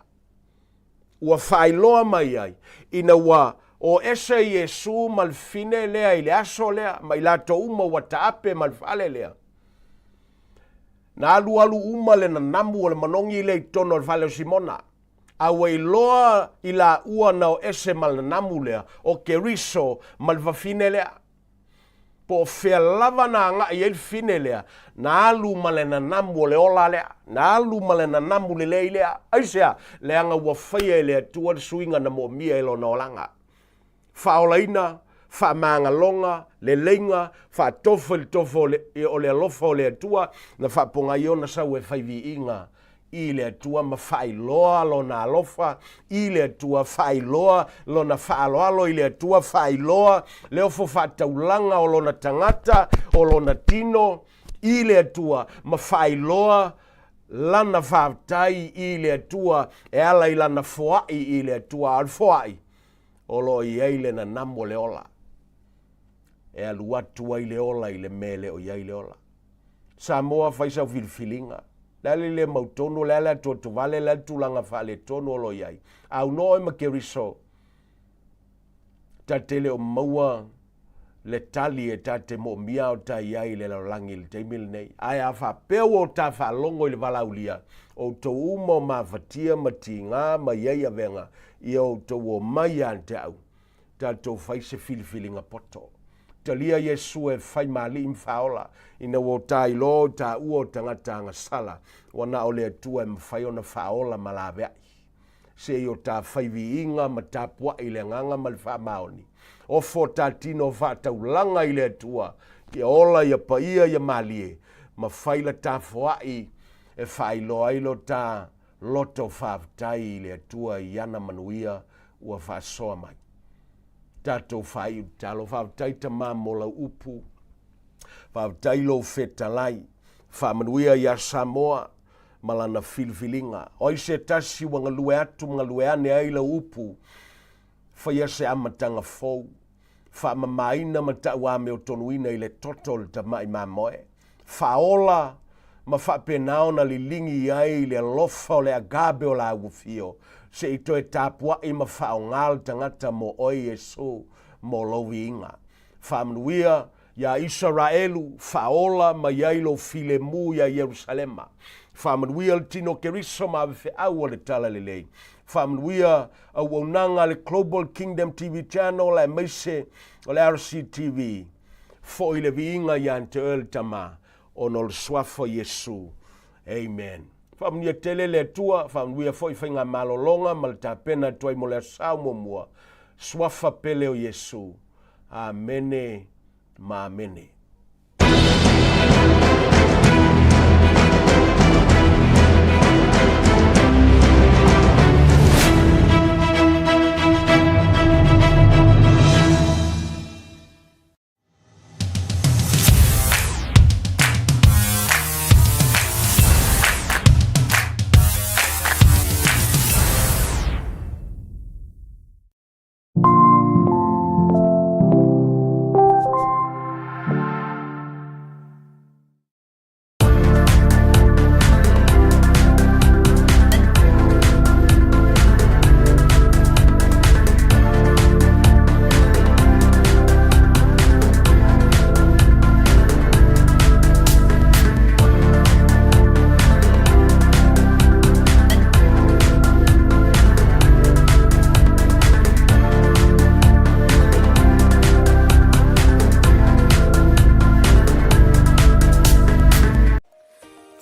Ua faailoa mai ai, ina ua o ese Iesu ma le fine lea i le aso lea, ma i latou uma ua taape ma le fale lea. Na alualu uma le nanamu o le manogi lea i totonu o le fale o Simona. A ua iloa i laua na o ese ma le nanamu lea, o Keriso ma le fafine lea. Po o fea lava na agai ai le fine lea, na alu ma le nanamu o le ola lea, na alu ma le nanamu lelei lea. Aisea? Leaga ua faia e le Atua le suiga na moomia i lona olaga. Faaolaina, faamagaloga, leleiga, faatofo i le tofo o le alofa o le Atua, na faapogai ona sau e fai viiga i le Atua ma faailoa lona alofa i le Atua, faailoa lona faaaloalo i le Atua, faailoa le ofo faataulaga o lona tagata, o lona tino i le Atua, ma faailoa lana faafetai i le Atua e ala i lana foai i le Atua. A o le foai, o lo o i ai le nanamu o le ola, e alu atu ai le ola i le mea e le o i ai le ola. Samoa, fai sau filifiliga. Le a le le mautonu, le a le atoatovale, le a le tulaga faaletonu o lo o i ai. A aunoa oe ma Keriso, ta te le o maua le tali e ta te moomia o ta i ai i le lalolagi i le taimi lenei. Ae a faapea ua o ta faalogo i le valaaulia, o outou uma o mafatia ma tiga ma i ai avega, ia outou omai ia te au, tatou fai se filifiliga poto. Talia Iesu e fai ma Alii ma Faaola, ina ua o ta iloa o taua o tagata agasala, ua na o le Atua e mafai ona faaola ma laveai. Se i o ta fai viiga ma tapuai i le agaga ma le faamaoni. Ofo ta tino faataulaga i le Atua, ia ola ia paia ia malie, ma fai la tafoai e faailoa ai lo ta loto faafetai i le Atua i ana manuia ua faasoa mai. Tatou faaiu tatalo, faafetai Tama mo lau upu, faafetai lou fetalai, faamanuia ia Samoa ma lana filifiliga. O ai se tasi ua galue atu ma galue ane ai lau upu, faia se amataga fou, faamamaina ma tauamiotonuina i le toto o le tamai mamoe, faaola ma faapena ona liligi ai le alofa o le agape o lau afio, se i toe tapuai ma faaaoga le tagata mo oe Iesu mo lou viiga. Faamanuia iā Isaraelu, faaola mai ai lou filemu iā Ierusalema. Faamanuia le tino Keriso ma avefeau o le Talalelei. Faamanuia auaunaga a le Global Kingdom TV Channel aemaise o le RCTV. Foi le viiga ia te oe le Tama, ona o le Suafa o Iesu. Amen. Faamanuia tele le Atua, faamanuia foi faigamalologa ma le tapena atu ai mo le Aso Sa muamua. Suafa pele o Iesu. Amene ma amene.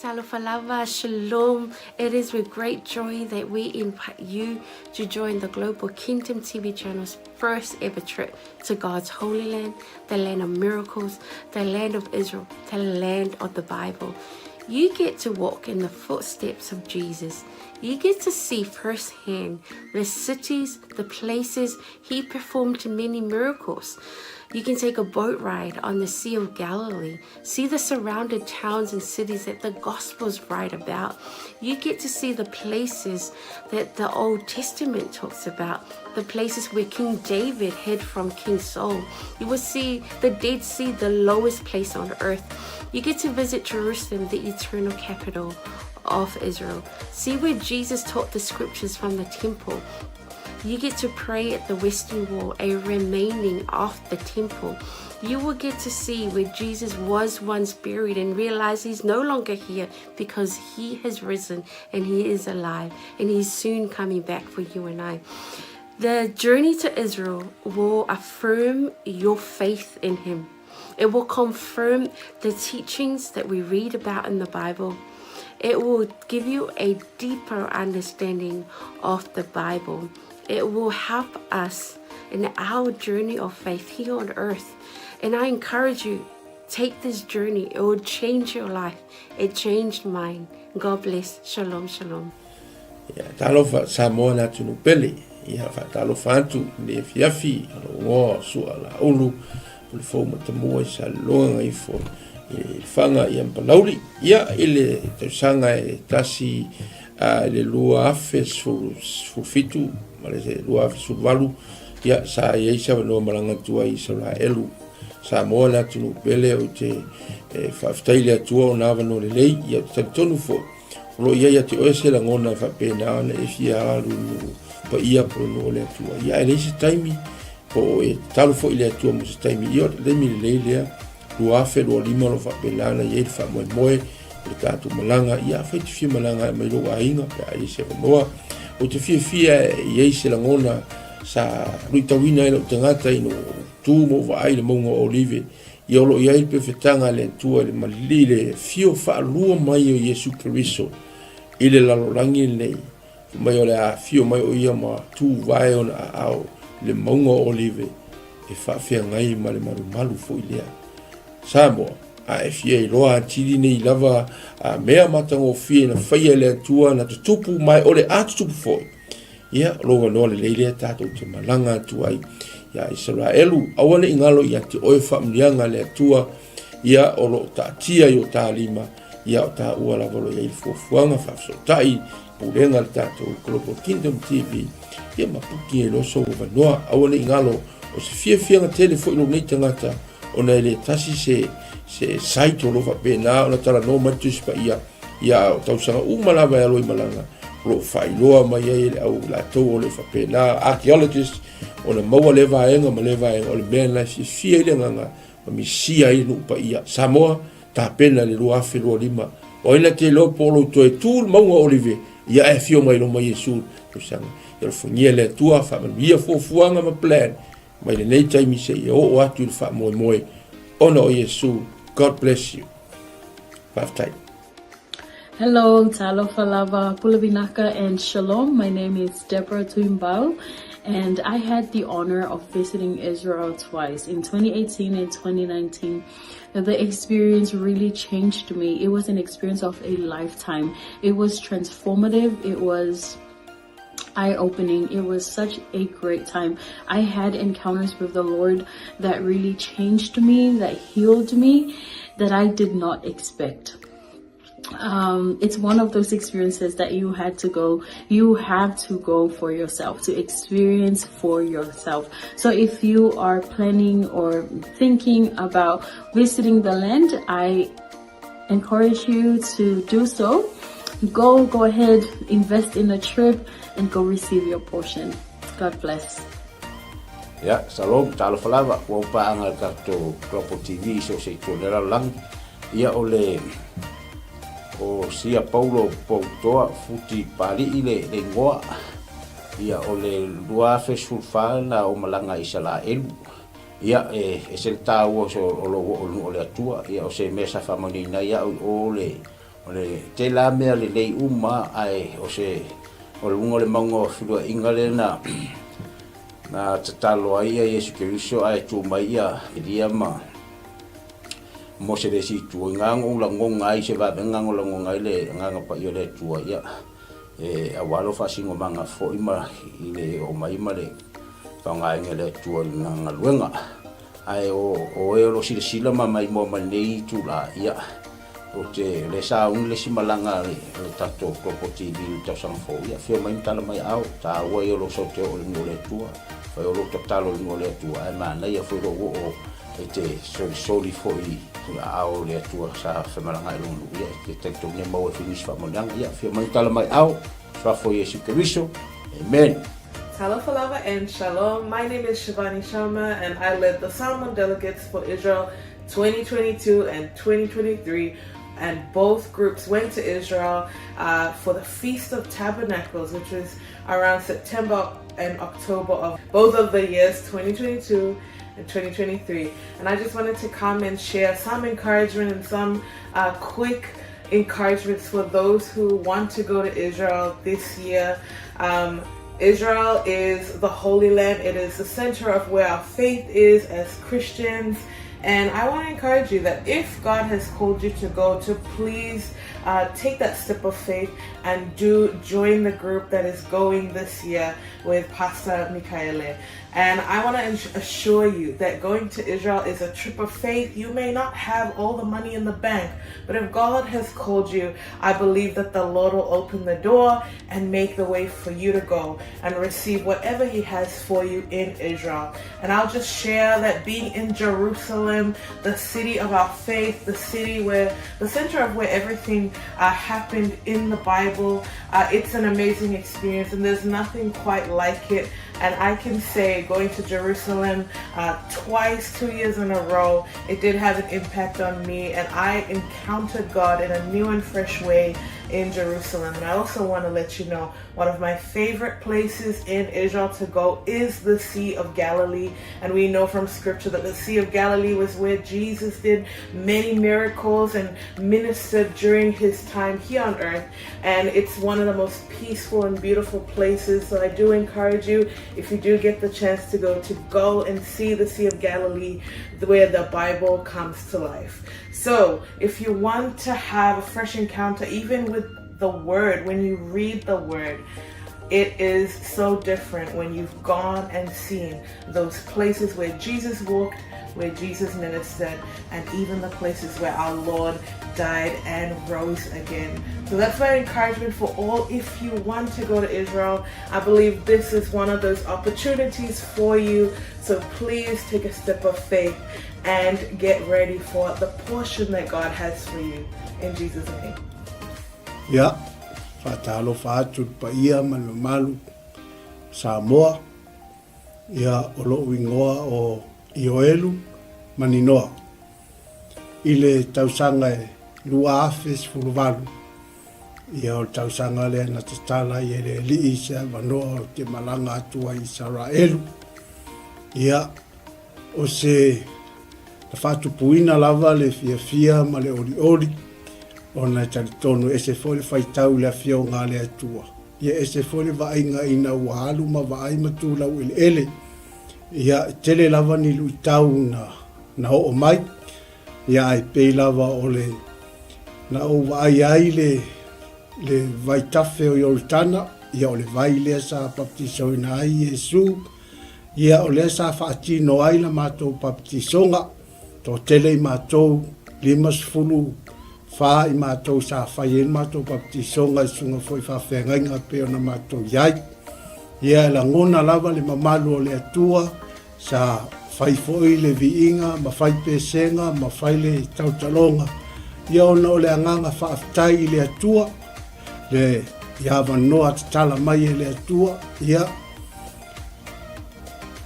Talofa lava, shalom. It is with great joy that we invite you to join the Global Kingdom TV channel's first ever trip to God's Holy Land, the land of miracles, the land of Israel, the land of the Bible. You get to walk in the footsteps of Jesus. You get to see firsthand the cities, the places he performed many miracles. You can take a boat ride on the Sea of Galilee, see the surrounded towns and cities that the Gospels write about. You get to see the places that the Old Testament talks about, the places where King David hid from King Saul. You will see the Dead Sea, the lowest place on earth. You get to visit Jerusalem, the eternal capital of Israel. See where Jesus taught the scriptures from the temple. You get to pray at the Western Wall, a remaining of the temple. You will get to see where Jesus was once buried and realize he's no longer here because he has risen and he is alive and he's soon coming back for you and I. The journey to Israel will affirm your faith in him. It will confirm the teachings that we read about in the Bible. It will give you a deeper understanding of the Bible. It will help us in our journey of faith here on earth. And I encourage you, take this journey. It will change your life. It changed mine. God bless. Shalom, shalom. Ia, talofa Samoa le atunuu pele. Ia, faatalofa atu i le afiafi o lou igoa o Sua Laulu, o le fou matamua i Saleloga Gagaifo i le Faga ia ma Palauli. Ia, i le tausaga e tasi i le 2017 ma le 2018, ia, sa i ai se avanoa malaga atu ai i Isaraelu. Samoa le atunuu pele, ou te faafetai i le Atua ona avanoa lelei, ia, ou te talitonu foi, O lo o i ai ia te oe se lagona e faapena ona e fia alu i nuu paia po o le nuu o le Atua. Ia, ae leai se taimi. Po o e tatalo foi i le Atua mo se taimi, ia o le taimi lelei lea, 2025 o lo o faapena ona i ai le faamoemoe o le tatou malaga. Ia afai e te fia malaga e aumai lou aiga pe a i ai se avanoa. Ou te fiafia e i ai se lagona sa luitauina ai lou tagata ina ua ou tu ma ou vaai i le mauga o Olive. Ia o lo o i ai le pefetaga a le Atua i le malili le afio faalua mai o Iesu Keriso i le lalolagi lenei. Fai mai o le a afio mai o ia ma tuvae ona aao i le mauga o Olive e faafeagai ma le malumalu foi lea. Samoa, a e fia iloa atili nei lava a mea matagofie na faia e le Atua na tutupu ma e o le a tutupu foi, ia, o lou avanoa lelei lea tatou te malaga atu ai ia Isaraelu. Aua ne i galo ia te oe faamanuiaga a le Atua, ia o lo o taatia i o ta lima, ia o taua lava o lo o i ai le fuafuaga faafesootai pulega a le tatou Global Kingdom TV, ia ma puki ai loa sou avanoa. Aua ne i galo, o se fiafiaga tele foi lou nei tagata, ona e le tasi se, se site o lo o faapena ona talanoa mai le Tusi Paia, ia o tausaga uma lava e alo i malaga, o lo o faailoa mai ai e le au latou o lo o faapena, archaeologist, ona maua lea vaega ma lea vaega, o le mea lena e fiafia ai le agaga ma misia ai le nuu paia. Samoa, tapena i le 2025. O ai na te iloa po o lou toe tu le mauga o Olive, ia e afio mai loma Iesu i le tausaga. Ia alofagia e le Atua, faamanuia fuafuaga ma plan mai lenei taimi seia oo atu i le faamoemoe ona o Iesu. God bless you. Faafetai. Hello, talofa lava, pule vinaka and shalom. My name is Deborah Tuimbau and I had the honor of visiting Israel twice in 2018 and 2019. The experience really changed me. It was an experience of a lifetime. It was transformative. It was eye-opening. It was such a great time. I had encounters with the Lord that really changed me, that healed me, that I did not expect. It's one of those experiences that you had to go, you have to go for yourself, to experience for yourself. So if you are planning or thinking about visiting the land, I encourage you to do so. Go, go ahead, invest in a trip and go receive your portion. God bless. Ia, shalom, talofa lava, ua paaga le tatou Global TV i so o se itu o le lalolagi. Ia, o le, o Sia Paulo Poutoa Futi Pali'i le, le igoa. Ia, o le 2014 na ou malaga i Isalaelu. Ia, e ese le taua o lou oo i luga o le Atua. Ia, o se mea sa faamanuiaina ai au i o le, o le tele mea lelei uma, ae o se, o luga o le mauga o feluaiga lea na, na tatalo ai ia Iesu Keriso ae tu mai ia Elia ma Mose le isi itu. I ngā ou lagona ai se vavega o lagona ai le Agaga Paia o le Atua, ia, e aua lou faasinomaga foi ma i le oo mai ma le faaaogaina e le Atua i lana galuega. Ae o oe o lo o silasila ma maimoa mai lenei itula, ia, ou te le sauni le isi malaga a le tatou Global TV i le tausaga fou, ia, afio mai ma tala mai aao, taua ia o lou sau te oo i le nuu o le Atua, fai o lou tatalo i le nuu o le Atua, ae manaia foi lou oo e te solisoli foi i aao o le Atua sa femalagaai i lona nuu, ia, e te talitonu e maua ai foi nisi faamanuiaga, ia, afio mai ma tala mai aao. Suafa o Iesu Keriso. Amen. Talofa lava and shalom. My name is Shivani Sharma and I led the Samoan delegates for Israel 2022 and 2023 and both groups went to Israel for the Feast of Tabernacles, which was around September and October of both of the years 2022 and 2023. And I just wanted to come and share some encouragement and some quick encouragements for those who want to go to Israel this year. Israel is the Holy Land. It is the center of where our faith is as Christians. And I want to encourage you that if God has called you to go, to please take that step of faith and do join the group that is going this year with Pastor Mikaele. And I want to assure you that going to Israel is a trip of faith. You may not have all the money in the bank, but if God has called you, I believe that the Lord will open the door and make the way for you to go and receive whatever He has for you in Israel. And I'll just share that being in Jerusalem, the city of our faith, the city where the center of where everything happened in the Bible, it's an amazing experience, and there's nothing quite like it. And I can say, going to Jerusalem uh, twice, two years in a row, it did have an impact on me, and I encountered God in a new and fresh way in Jerusalem. And I also want to let you know one of my favorite places in Israel to go is the Sea of Galilee. And we know from scripture that the Sea of Galilee was where Jesus did many miracles and ministered during his time here on earth. And it's one of the most peaceful and beautiful places. So I do encourage you, if you do get the chance to go, to go and see the Sea of Galilee where the Bible comes to life. So if you want to have a fresh encounter, even with the Word, when you read the Word, it is so different when you've gone and seen those places where Jesus walked, where Jesus ministered, and even the places where our Lord died and rose again. So that's my encouragement for all. If you want to go to Israel, I believe this is one of those opportunities for you. So please take a step of faith and get ready for the portion that God has for you. In Jesus' name. Ia, faatalofa atu i le paia ma le mamalu o Samoa, ia o lo'u igoa o Ioelu Maninoa. I le tausaga e 2018, ia o le tausaga lea na tatala ai e le Alii se avanoa ou te malaga atu ai i Isaraelu. Ia, O se na faatupuina lava le fiafia ma le olioli, ona e talitonu ese foi le faitau i le Afioga a le Atua, ia ese foi le vaaiga ina ua alu ma vaai ma tu laueleele. Ia, e tele lava ni luitau na, na oo mai, ia ae pei lava o le na ou vaai ai le, le vaitafe o Ioritana, ia o le vai lea sa baptisoina ai Iesu, Ia, o lea sa faatino ai la matou papatisoga, toatele i matou, 54 i matou sa fai ai le matou papatisoga i susuga foi i faafeagaiga e pei ona matou i ai. Ia, e lagona lava le mamalu o le Atua, sa fai foi le viiga ma fai pesega ma fai le tautaloga, ia ona o le agaga faafetai i le Atua, le i avanoa tatala mai e le Atua, ia,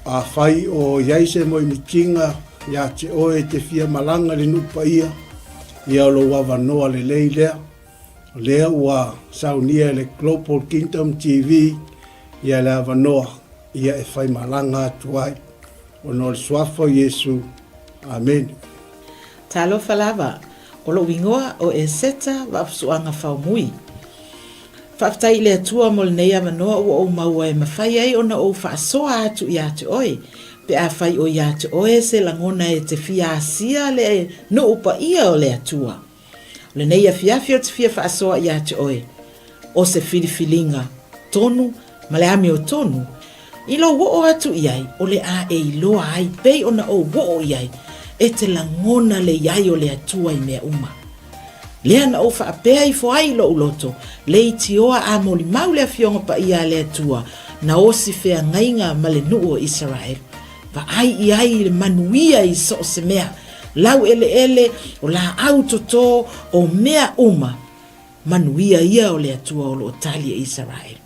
Afai o i ai se moemitiga ia te oe e te fia malaga i le nuu paia, ia o lou avanoa lelei lea. O lea ua saunia e le Global Kingdom TV ia le avanoa ia e fai malaga atu ai. Ona o le Suafa o Iesu. Amene. Talofa lava, o lou igoa o Eseta Vaafusuaga Faumui. Faafetai i le Atua mo lenei avanoa ua ou maua e mafai ai ona ou faasoa atu ia te oe, pe afai o ia te oe se lagona e te fia asia le nuu paia o le Atua. O lenei afiafi ou te fia faasoa ia te oe, o se filifiliga tonu ma le amiotonu, i lou oo atu i ai o le a e iloa ai pei ona ou oo i ai, e te lagona le i ai o le Atua i mea uma. Lea na ou faapea ifo ai i lou loto, leitioa a molimau le Afioga Paia a le Atua, na osi feagaiga ma le nuu o Isaraelu. Vaai i ai i le manuia i so o se mea, lau eleele, o laau toto, o mea uma, manuia ia o le Atua o lo o tali e Isaraelu.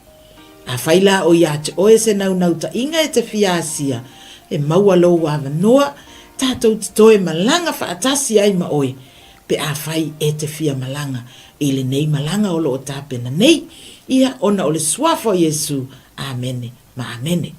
Afai la o ia te oe se naunautai-ga e te fia asia, e maua lou avanoa, tatou te toe malaga faatasi ai ma oe, pe afai e te fia malaga i lenei malaga o lo o tapena nei, ia ona o le Suafa o Iesu. Amene ma amene.